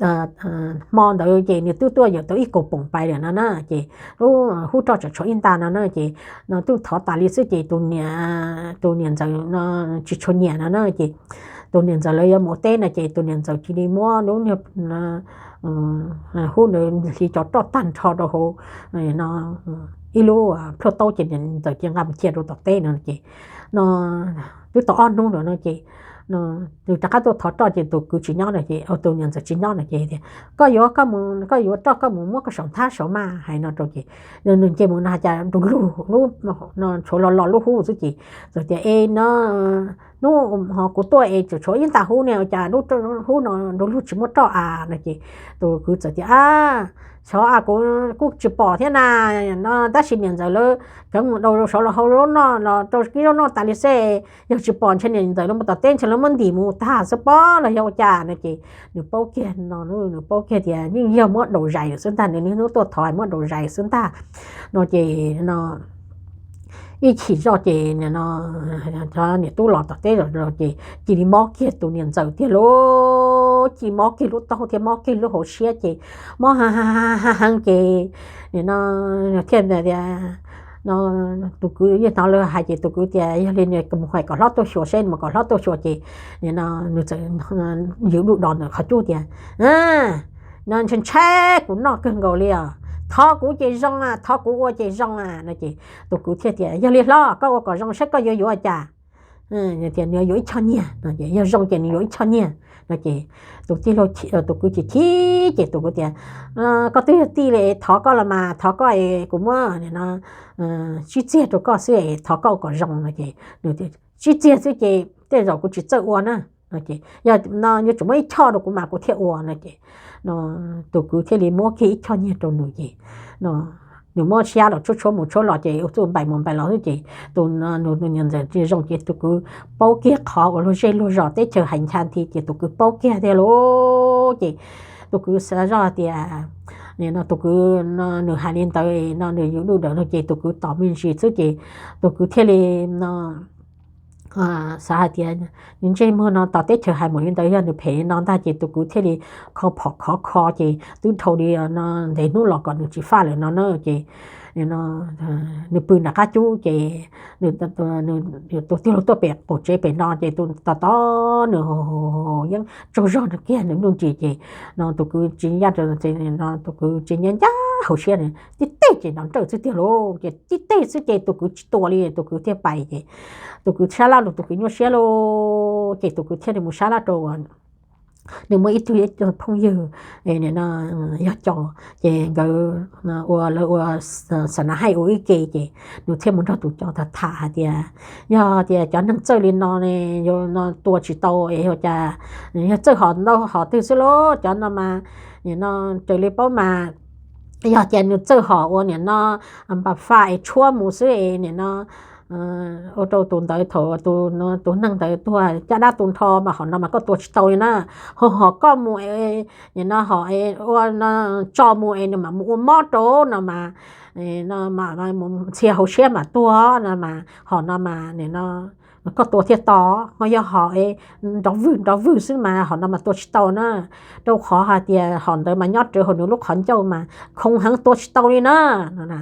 hmo ntawd ces nws twb tuaj yaum tau ib kaus poom pais lawm no na ces lub hub roj tseem tshuav ib nta no na ces no twb thov tas li xwb ces tus niam ntxawm no tsis tshua nyiam no na ces tus niam ntxawm lawv yuav mus ua teb no ces tus niam ntxawm cia li muab lub niag hub ntawd hliv cov roj tag nrho rau hauv no ib lub plhuaj taub ces niam ntxawm cia nqa mus cia rau tom teb no ces no twb tau ob hnub no no ces nws rov qab tuaj thov roj ces tus kwv tsis nyob no ces tus niam ntxawm tsis nyob no ces tias, koj yuav, koj yuav roj koj mus muab koj saum nthab saud mas, hais no rau ces nws nce mus no cas nrug lug lub, tshuav los los lub hub xwb ces txawm tias, e no hnub ho kuv tuaj es tseem tshuav ib nta hub ne, cas lub hub no nrug lug tsis muaj roj a no ces tus kwv txawm tias, a, xyov a, kuv kuj tsis pom thiab na no tab sis niam ntxawm lawv cov mus daus saud los hau zaub noj los rau kib zaub noj tas li xwb, yog tsis pom ntshe niam ntxawm lawv mus tom teb ntshe lawv muab ntim mus tag xwb pob los yog ua cas no ces nws paub kiag no, nws paub kiag tias yeej yog muab daus zais xwb ntag, nws niaj hnub tuaj thov muab daus zais xwb ntag no ces no ib chim zoj ces no cov niam tub los tom teb ces cia li mob kiag tus niam ntxawm tiag lauj, cia li mob kiag lub taub hau thiab mob kiag lub hauv siab ces mob ha ha ha heev ces no thiaj tias, no tus kwv yeej hnov lawv hais ces tus kwv tias yog li mus hais kom hlob tuaj xyuas seb, mus kom hlob tuaj xyuas ces no nws txawm yws duj dos ntawm qhov cub tias, no ntshai ntshai kuv noj kawg nkaus li os, thov kuv ces zoo a, thov kuv ua ces zoo a no ces tus kwv thiaj tias, yog li hlob, koj ua kom zoo saib koj yuav yuav cas. tias nws yuav ib choj nyiaj no es, yog zoo ces nws yuav ib choj nyiaj no ces tus tij laug, tus kwv chim chim ces tus kwv tias, koj twb yog tij li, thov koj los mas, thov koj es kuv muab no tsib txiag rau koj xwb es thov koj ua kom zoo no ces nws tias, tsib txiag xwb ces tej zaum kuv tsis txawj ua na. Yog no yuav tsum muab ib choj rau kuv mas kuv thiaj ua no ces tus kwv thiaj li muab kiag ib choj nyiaj rau nws ces nws muab siab los tshuab tshuab mus tshuab los ces ua txuj npaim mus npaim los xwb ces tus, nws, nws niam ntxawm tsis zoo ces tus kwv paub kiag qhov uas luag zej luag zos teb chaws hais ncha nthi ces tus kwv paub kiag tiag lauj. Ces tus kwv xav zoj tias, nim no tus kwv no nws hais li ntawd no nws yuav duj dawm no ces tus kwv tos me ntsis xwb ces tus kwv thiaj li no xav hais tias, nws ntsej muag no tos teb chaws hais mus li ntawd yog nws phem li no ntag ces tus kwv thiaj li kho phom khov kho ces twb dhau li no ntev hnub los kom nws tsis faj lawm no na ces nws pw nram qab cub ces tus tij laug tuaj pem qaum tsev pem no ces tus tos tos nws yeej tsaug zog nws kiag nws nuj nris ces no tus kwv tsis ncaj rau, tus kwv tsis ncaj ncaj hauv siab, tib teg ces nrov nrawj xwb tiag lauj. Ces tib teg xwb ces tus kwv tsis tua li, tus kwv thiaj pais ces tus kwv sab laj rau tus kwv nyuaj siab lauj. Ces tus kwv thiaj li mus sab laj rau nws muaj ib tug, ib tug phooj ywg, nim no yog cov, ces nkawd ua, lawv ua xa na haij ua ib ke ces nws thiaj mus nrog tus cov tham tham hais tias, yog tias cov neeg txawj li no ne, no tua tsis tau es ua cas, yog txawj hom ntau hom twg xwb lauj, cov no mas nim no raws li paub mas yog tias nws txawj hom ua nim no npas faj es tshuab mus xwb es nim no ua rau tus ntawd thaum tus neeg ntawd tuag caj dab tu nrho mas hom no mas koj tua tsis tau li na. Ho hom koj mus, nim no hom ua tso mus es nws mam mus ua mob rau no mas, no mus ntxhia hauv siab mam tuag no mas hom no mas nim no koj tua thiaj to. Ho yog hom nrov vwg nrov vwg xwb mas hom no mas tua tsis tau na, rau qhov hais tias hom ntawd mas nyob rawv hauv nws lub qhov ncauj mas khoo heev tua tsis tau li na no.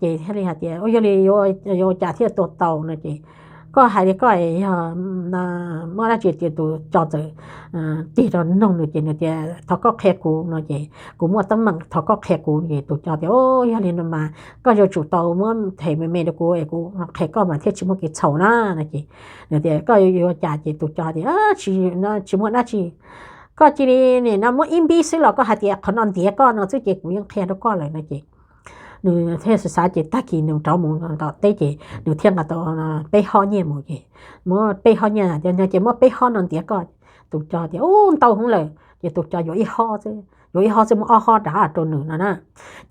Ces thiaj li hais tias, ua yog li yuav ua cas thiaj tua tau no ces koj hais li koj yog muaj dab tsi tias tus cov txawm tig rau noog nws ces nws tias thov koj qhia kuv no ces kuv muaj teeb meem thov koj qhia kuv. Ces tus cov tias, yog li no mas koj yuav tsum tau muab them me me rau kuv es kuv qhia koj mas thiaj tsis muaj kev txhaum na no ces nws tias koj yuav ua cas ces tus cov tias tsis muaj dab tsi, koj cia li nim no muab ib npib xwb los koj hais tias qhov no ntiav koj no xwb ces kuv yeej qhia rau koj lawm no ces nws thiaj xav xav ces tag kis nws rov mus tom teb ces nws thiaj nqa tau peb hob nyiaj mus ces muab peb hob nyiaj tias no ces muab peb hob no ntiav koj. Tus cov tias ub ntau heev lawm ces tus cov yuav ib hob xwb, yuav ib hob xwb muab ob hob rov rau nws no na.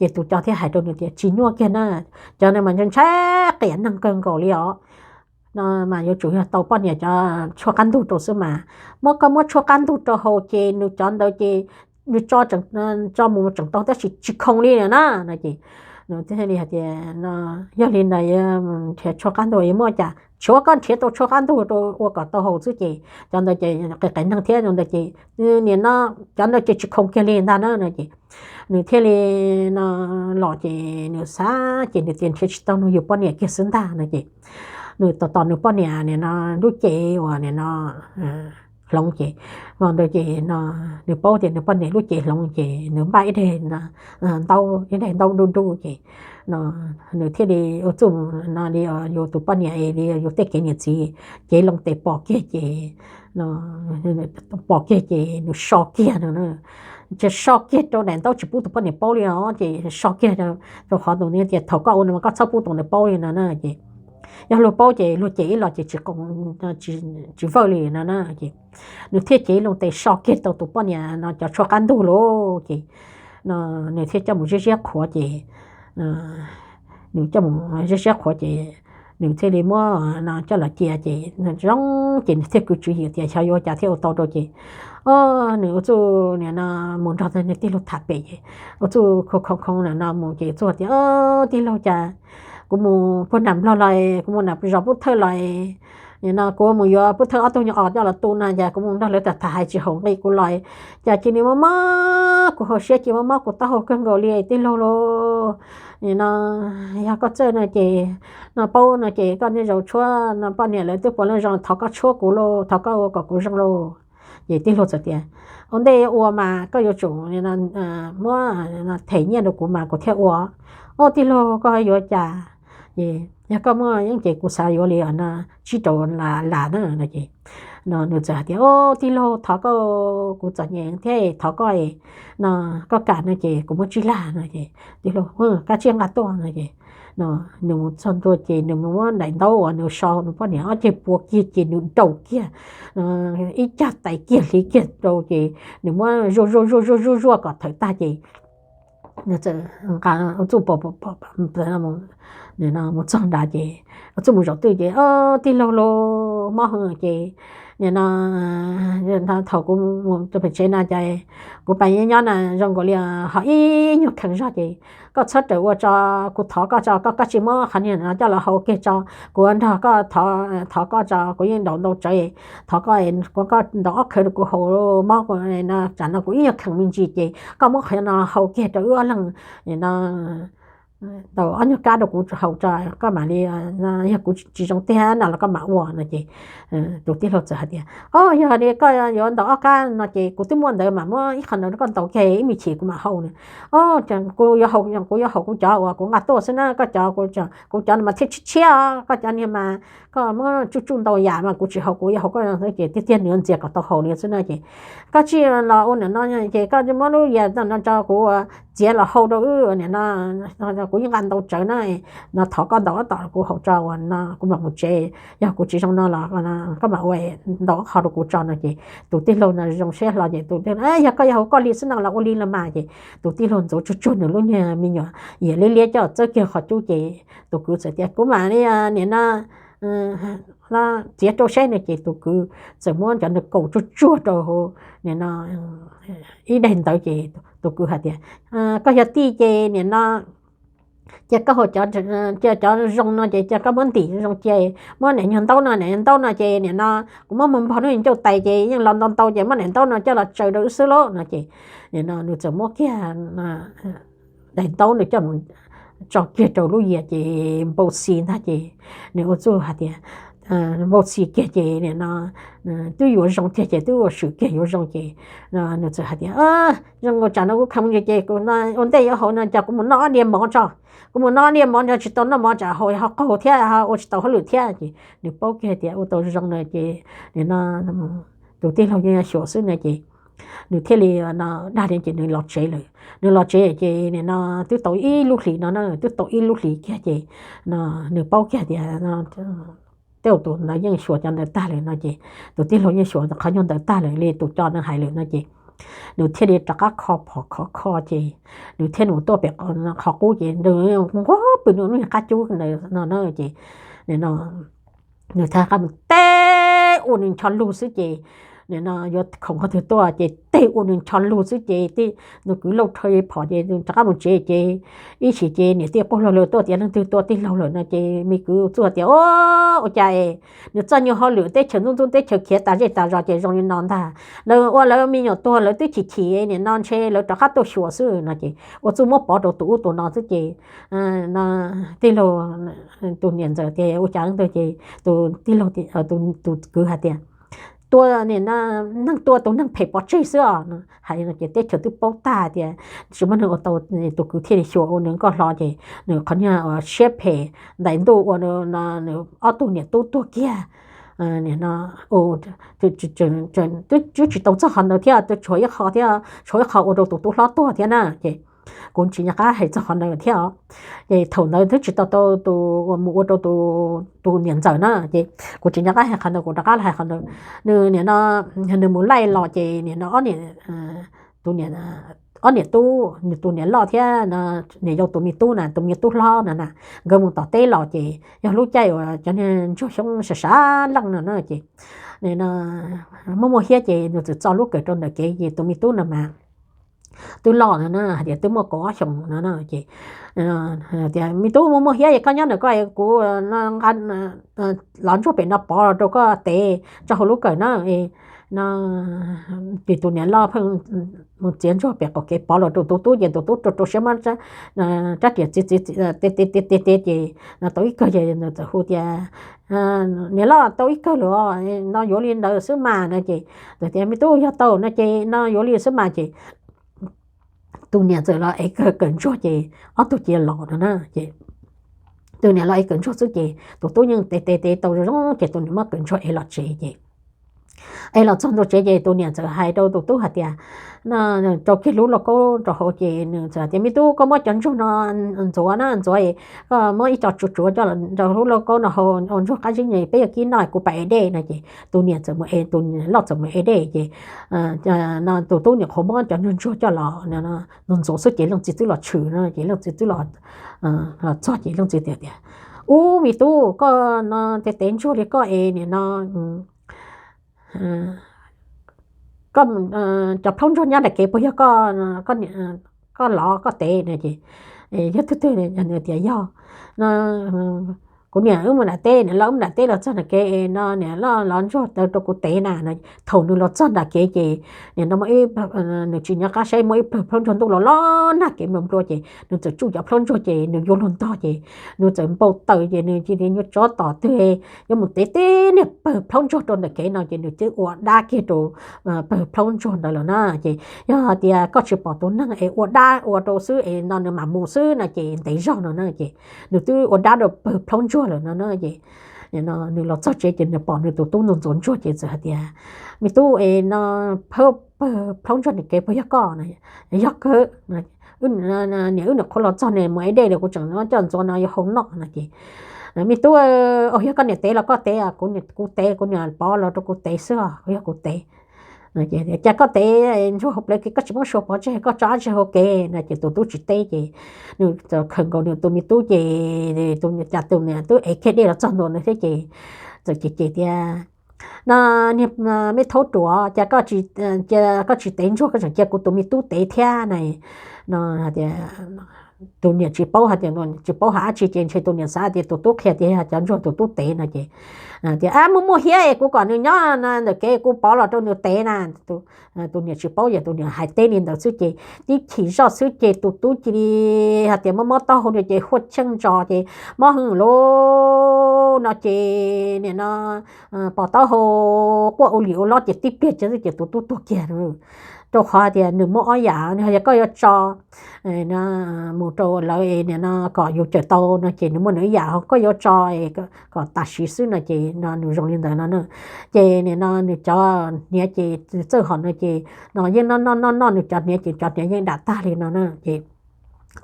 Ces tus cov thiaj hais rau nws tias tsis nyuaj kiag na, cov no mas ntshai qias neeg kawg nkaus li os. No mas yuav tsum yog tau poj niam cov tshuaj qab ntug rau xwb mas, muab koj muab tshuaj qab ntug rau haus ces nws cov ntawd ces nws tso mus tseem tau tab sis tsis khoo li na no ces nws thiaj li hais tias yog li ntawd nrhiav tshuaj qab ntug yuav muaj cas, tshuav koj nrhiav tau tshuaj qab ntug rau ua kom tau haus xwb ces cov ntawd ces qias qias neeg thiab ntawd ces nim no cov ntawd ces tsis khoo kiag li ntag na no ces nws thiaj li no los ces nws xav ces nws tias nrhiav tsis tau nws yus poj niam kiag xwb ntag no ces nws tos tos nws poj niam nim no lub cev uas nim no hloov ces, no ntawd ces no nws paub tias nws poj niam lub cev hloov ces nws npaj ib daig ntaub, ib daig ntaub nruj nruj ces no nws thiaj li ua txuj no li yus tus poj niam li yus tej kev niam txiv, cev loo tes pom kiag ces, pom kiag ces nws so kiag no, ces so kiag rau daim ntaub tsis pub tus poj niam paub li os ces so kiag rau qhov tus niag tias thaum koj ua no mas koj txhob pub tus ntawd paub li no na ces yog luag paub ces luag cem ib los ces tsis, tsis vawj li no na ces nws thiaj cev loo tes so kiag tau tus poj niam no cov tshuaj qab ntug lauj ces no nws thiaj coj mus ziab ziab qhuav ces nws coj mus ziab ziab qhuav ces nws thiaj li muab no coj los cia ces zoo ces nws thiaj kwv tswv yim tias xyov yuav ua cas thiaj ua tau rau ces o nws ua txuj nim no mus nrog nws tij laug tham pem ces ua txuj khoo khoo khoo nim no mus ces txuj tias tij laug cas kuv mus puag nram Nplog los, kuv mus nram zos Pub Thawj los, nim no kuv mus yuav Pub Thawj ob tug nyuam os coj los tu no cas kuv mus nrog lawv tham tham hais tsis haum nqi kuv los, cas cia li mob mob kuv hauv siab, cia mob mob kuv taub hau kawg nkaus li tij laug lauj. Nim no yog koj txawj no ces, no paub no ces koj niaj zaus tshuab no poj niam lawv twb puav leej zoo, thov koj tshuab kuv lauj, thov koj ua kom kuv zoo lauj. Ces tij laug txawm tias ua ntej yuav ua mas koj yuav tsum muab them nyiaj rau kuv mas kuv thiaj ua. O tij laug koj yuav cas? Ces yog koj muaj yeeb ces kuv xav yuav li no tsib rau las na no ces, no nws txawm hais tias, Au, tij laug, thov koj, kuv txom nyem thiab, thov koj, no koj kam no ces kuv muab tsib lag no ces tij laug, Koj cia nqa tuaj no ces, no nws mus txog ntua ces nws muab daim ntaub uas nws so nws poj niam ob ceg pua kiag ces nws daus kiag ib cag tais kiag hliv kiag rau ces nws muab zuaj zuaj zuaj zuaj zuaj zuaj kom thawm tag ces nws txawm nqa txuj pom mus txog nrad ces txuj mus zaum twj ces, Tij laug, mob heev ces nim no thaum kuv mus rau pem tsev no ces kuv pais nyob nyob na zoo nkaus li ho ib nyuag kheem zog ces koj txhob rawm ua tso, kuv thov koj tso, koj koj tsis muab qhov niag no coj los hau kiag tso, kuv nrog koj thov koj tso, kuv yeej daus ntau tsawv, thov koj, kuv koj ntaus ob khawv rau kuv haus, mob tsam no kuv ib nyuag kheem me ntsis ces koj muab qhov no hau kiag rau wb ob leeg no, ntaus ob nyuag kab rau kuv haus tso, koj mam li, yog kuv tsis zoo tiag no los koj mam ua no ces tus tij laug txawm hais tias, O, yog li koj yuav ntaus ob kab no ces kuv twb muaj ntawd, mam muab ib qho ntawd rau koj ntaus kiag ib me chim kuv mam haus no. O, kuv yuav haus kuv cov uas kuv nqa tuaj xwb na, koj cov, kuv cov no mas thiaj tshiab tshiab, koj cov niag mas koj muab tsuj tsuj ntau yam mas kuv tsis haus, kuv yuav haus koj ces tiag tiag nws ntxias kom tau haus li xwb na ces koj tsis los ua nim no ces koj muab lub yias no tso kuv txiav los hau rau wb nim no, kuv yeej nqa ntau tsawv na, no thov koj ntaus ob tom kuv haus tso uas no kuv mam mus tsev, yog kuv tsis zoo no los koj mam ua ntaus ob qho rau kuv tso no ces tus tij laug no zoo siab hlo ces tus tij laug, Yog koj yuav haus koj li xwb no los ua li los mas ces tus tij laug ntxuav tsuag tsuag nws lub niag me nyuam yias liab liab coj txawb kiag qhov cub ces tus kwv txawm tias, Kuv mam li nim no txiav rau saib no ces tus kwv txawm muab cov nws kaus tsuag tsuag rau hauv nim no ib daim ntawv ces tus kwv hais tias, Koj yog tij ces nim no cia koj haus cov, cia cov zoo no ces cia koj muab ntim zoo cia, muab daim nyuag ntaub no, daim nyuag ntaub no ces nim no kuv muab mus npog lub ncauj tais ces yeej los ntau ntau ces muab daim ntaub no coj los tsaws rau wb xwb lauj no ces nim no nws txawm muab kiag daim ntaub nws coj mus tso kiag rau lub yias ces npau xi ntag ces nws ua txuj hais tias, npau xi kiag ces nim no twb yuav zoo tiag ces twb ua swm kiag yuav zoo ces nws txawm hais tias, Zoo nkaus tsam no kuv kheev ntsis ces ua ntej yuav haus no ces kuv mus noj ob diav mov tso, kuv mus noj ob diav mov tso, tsis tau noj mov tsam haus ho qaug thiab ua tsis tau hauj lwm thiab ces nws paub kiag tias ua tau zoo no ces nim no tus tij laug yeej xyuam xwb no ces nws thiaj li no dag li ces nws los tsev lawm. Nws los tsev ces nim no twb tau ib lub hlis no na, twb tau ib lub hlis kiag ces no nws paub kiag tias tej zaum tus ntawd yeej xyuas cov ntawd tag lawm no ces tus tij laug yeej xyuas qhov nyuag ntawd tag lawm li tus co nws hais lawm no ces nws thiaj li rov qab kho phom khov kho ces nws thiaj mus tuaj pem qhov qub ces nws nquag pw nws lub niag qab cub ntawd no na ces nim no nws thiaj rov qab mus teb ua nws ncho lug xwb ces nim no yuav khoom qhov twg tuaj ces teb ua nws ncho lug xwb ces nws kwv lauj rho phom ces nws rov qab mus tsev ces ib chim ces niam tij quaj hlo lawm tuaj tias leej twg tua tij laug lawm no ces me kwv txuj tias, Ua cas es nws txoj nyuag hauj lwm teb chaws ntxub ntxub teb chaws khiav tas zej tas zos ces zoo li no ntag. Lawv ua lawv me nyuam tuag lawv twb chim chim nim no ntshe lawv rov qab tuaj xyuas xwb no ces ua txuj muab pov rau tus ub tus no xwb ces tij laug tus niam ntxawm tias, Ua cas leej twg? Ces tus tij laug, tus kwv hais tias, Tua, neeg tua tus neeg phem pov tseg xwb os. Hais li no ces teb chaws twb paub tag tias tsis muaj neeg ua tau, tus kwv thiaj li xyuas ua nws nkauj hlo ces nws qhov niag siab phem ntais ntuj ua nws ob tug niam tub tuag kiag. Nim no twb tsis tau txog qhov ntawd thiab, twb tshuav ib qho thiab, tshuav ib qho ua rau tus tub hlob tuag thiab na ces kuv tsis nco qab hais txog qhov ntawd thiab os. Ces thaum ntawd twb tsis tau tau tus uas mus ua rau tus niam ntxawm na ces kuv tsis nco qab hais qhov ntawd, kuv rov qab hais qhov ntawd. Nws nim no nws mus laij los ces nim no ob niam, tus niam, ob niam tub, nws tus niam loj thiab niam yau tus me tub na, tus me tub hlob na na, nkawd mus tom teb los ces yog lub caij uas cov niag ntsuag xyoob sav sav leej no na ces muaj muaj hiab ces nws txawm txo lub kawm rau ntawm kev ces tus me tub no mas twb loj no na, hais tias twb muaj kaum ob xyoos no na ces tias, Me tub, muaj muaj hiab es koj nyob ntawm ko, kuv los ntsuag pem no pov los rau koj tev tso hauv lub kawm na. No ces tus niam loj pheej mus txiav ntsuag pem qaum kev pov los rau tus tub ces tus tub rau rau siab muab rab riam txiav txiav txiav txiav txiav ces no tau ib kawg ces nws txawm hu tias, Niam loj, tau ib kawg lawm os, no yuav li ntawd xwb mas no ces tias, Me tub, yog tau no ces no yuav li xwb mas ces tus niam txawm los ev kawm ntsuag ces ob tug cia los no na ces tus niam los ev kawm ntsuag xwb ces tus tub yeej tev tev tev tau zoo ces tus niam muab kawm ntsuag ev los tsev ces ev los txog ntua tsev ces tus niam txawm hais rau tus tub hais tias, rau kiag lub lauj kaub rau hauv ces nws txawm hais tias, Me tub, koj muab cov ntsuag no ntxuav na, ntxuav, koj muab ib co tsuav tsuav coj los rau lub lauj kaub no hau ua ntsuag qab zib ne, peb yuav kib noj kuv pab ev dej no ces tus niam txawm mus ev, tus loj txawm mus ev dej ces no tus tub niam qhuav muab cov ntsuag ntsuag coj los ntxuav xwb ces leej txiv twb los tshwm no ces leej txiv twb los txog ces leej txiv tias tias, Ub, me tub, koj no tev tev ntsuag li koj es nim no koj, cov plhaub ntsuag nyob nram kev puas yog koj, koj lov koj tev no ces yog twg twg tias yog no, kuv niam wb mus nram teb, niam loj wb mus nram teb los txog nram kev no niam loj lov ntsuag taw rau kuv tev na no. Thaum nws los txog nram kev ces nim no muaj ib, nws tsis nyob qab saib muaj ib pawg plhaub ntsuag ntuj los los nag kev nplua nplua ces nws txawm tsuj cov plhaub ntsuag ces nws yuav luag ntog ces nws txawm npau taws ces nws cia li nyuag tsov tom twg yuav mus tev teb niag pawg plhaub ntsuag rau ntawm kev no ces nws twb ua dab kiag rau pawg plhaub ntsuag ntawd lawm na. Ces yog hais tias koj tsis pom tus neeg es ua dab ua rau xwb es no nws mam mus xwb no ces ntev zog no na ces nws twb ua dab rau pawg plhaub ntsuag lawm no na ces nws los txog tsev ces nws pom nws tus tub ntxuav ntxuav ntsuag ces txawm hais tias, Me tub, es no pawg plhaub ntsuag nram kev puas yog koj? Yog kawg, niam wb niam qhuav los txog ne mus ev dej li kuv tseem coj ntxuav no yuav hau noj no ces, Me tub, yog koj niam tev los koj tev, kuv tev, kuv niam pov los rau kuv tev xwb os, kuv yog kuv tev. Cas koj tev ntsuag hauv plawv kev koj tsis muab sua pov tseg koj tso dab tsi hauv kev no ces tus tub tsis teb ces nws txawm khawm nkaus nws tus me tub ces tus cas tus niam twb ev kiag dej los txog ntua nws thiab ces txawm cem cem tias, No niag me thaub ruam, cas koj tsis tev ntsuag koj tseem cia kuv tus me tub tev thiab na no. Tus niam tsis paub hais tias, tsis paub hais dab tsi ces ntshe tus niam xav tias tus tub qhia tias yog cov ntsuag tus tub tev no ces tias, Ab, muaj muaj hiab es kuv kom nws nyob ntawm kev kuv pov los rau nws tev na. Tus niam tsis paub ces tus niam hais teb li ntawd xwb ces tib chim zoj xwb ces tus tub cia li hais tias mob mob taub hau no ces huaj cheej ntsos ces mob heev lawm no ces nim no pom taub hau quaj ua li ua lob ces tib pliag ces tus tub tuag kiag. Rau qhov tias nws muaj ob yam, nws hais tias koj yuav tso mus rau lawv nim no kom yus cawm tau no ces nws muaj nws ib yam, ho koj yuav tso kom tam sim xwb no ces no nws zoo li ntawd no na. Ces nim no nws cov hniav ces txawj hom no ces no yeej noj noj noj noj nws cov hniav ces cov hniav yeej dam tag li no na ces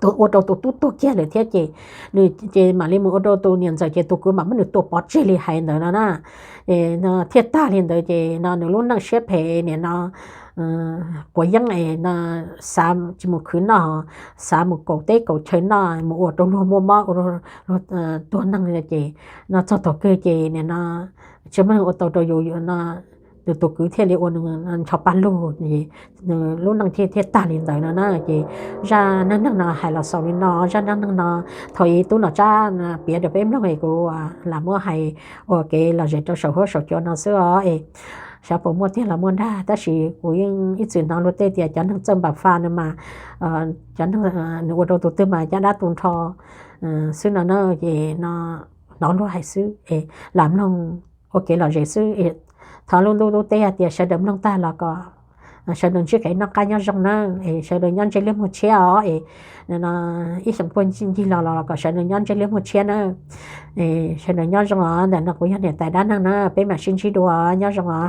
tus ua rau tus tub tuag kiag lawm thiab ces nws ces mam li mus ua rau tus niam ntxawm ces tus kwv mam muab nws tua pov tseg li hais ntawd no na. Thiaj tag li ntawd ces no nws lub neej siab phem nim no quav yeeb es no xav tsis mus khwv noj, xav mus kaum teb kaum chaw noj mus ua rau luag muaj mob ua luag tuag neeg ces no txog thaum kawg ces nim no tsis muaj neeg ua tau rau yus no, nws tus kwv thiaj li ua nws ncho paj lug, nws lub neej thiaj thiaj tag li ntawd no na. Ces zaj neej neeg no hais los xaus li no, zaj neej neeg no thaum ub tub Nom Tsab piav rau peb mloog es kuv lam muab hais ua kev lom zem rau saum huab saum cua no xwb os es xyov puas muaj tiag los muaj ntag, tab sis kuv yeej ib txwm hnov luag tej tias cov neeg txawj npam fa no mas cov neeg nws ua rau tus twg mas caj dab tu nrho xwb no na. Ces no hnov luag hais xwb es lam mloog ua kev lom zem xwb. Thov lub ntuj lub teb hais tias sawv daws mloog tag los kom sawv daws ntsib kev noj qab nyob zoo na, es sawv daws nyob ntsej liab muag tshiab os es ib xyoos puag ncig los los kom sawv daws nyob ntsej liab muag tshiab na. Sawv daws nyob zoo os, ntawm no kuv yog niam tais dab neeg na, peb mam sib ntsib dua, nyob zoo os.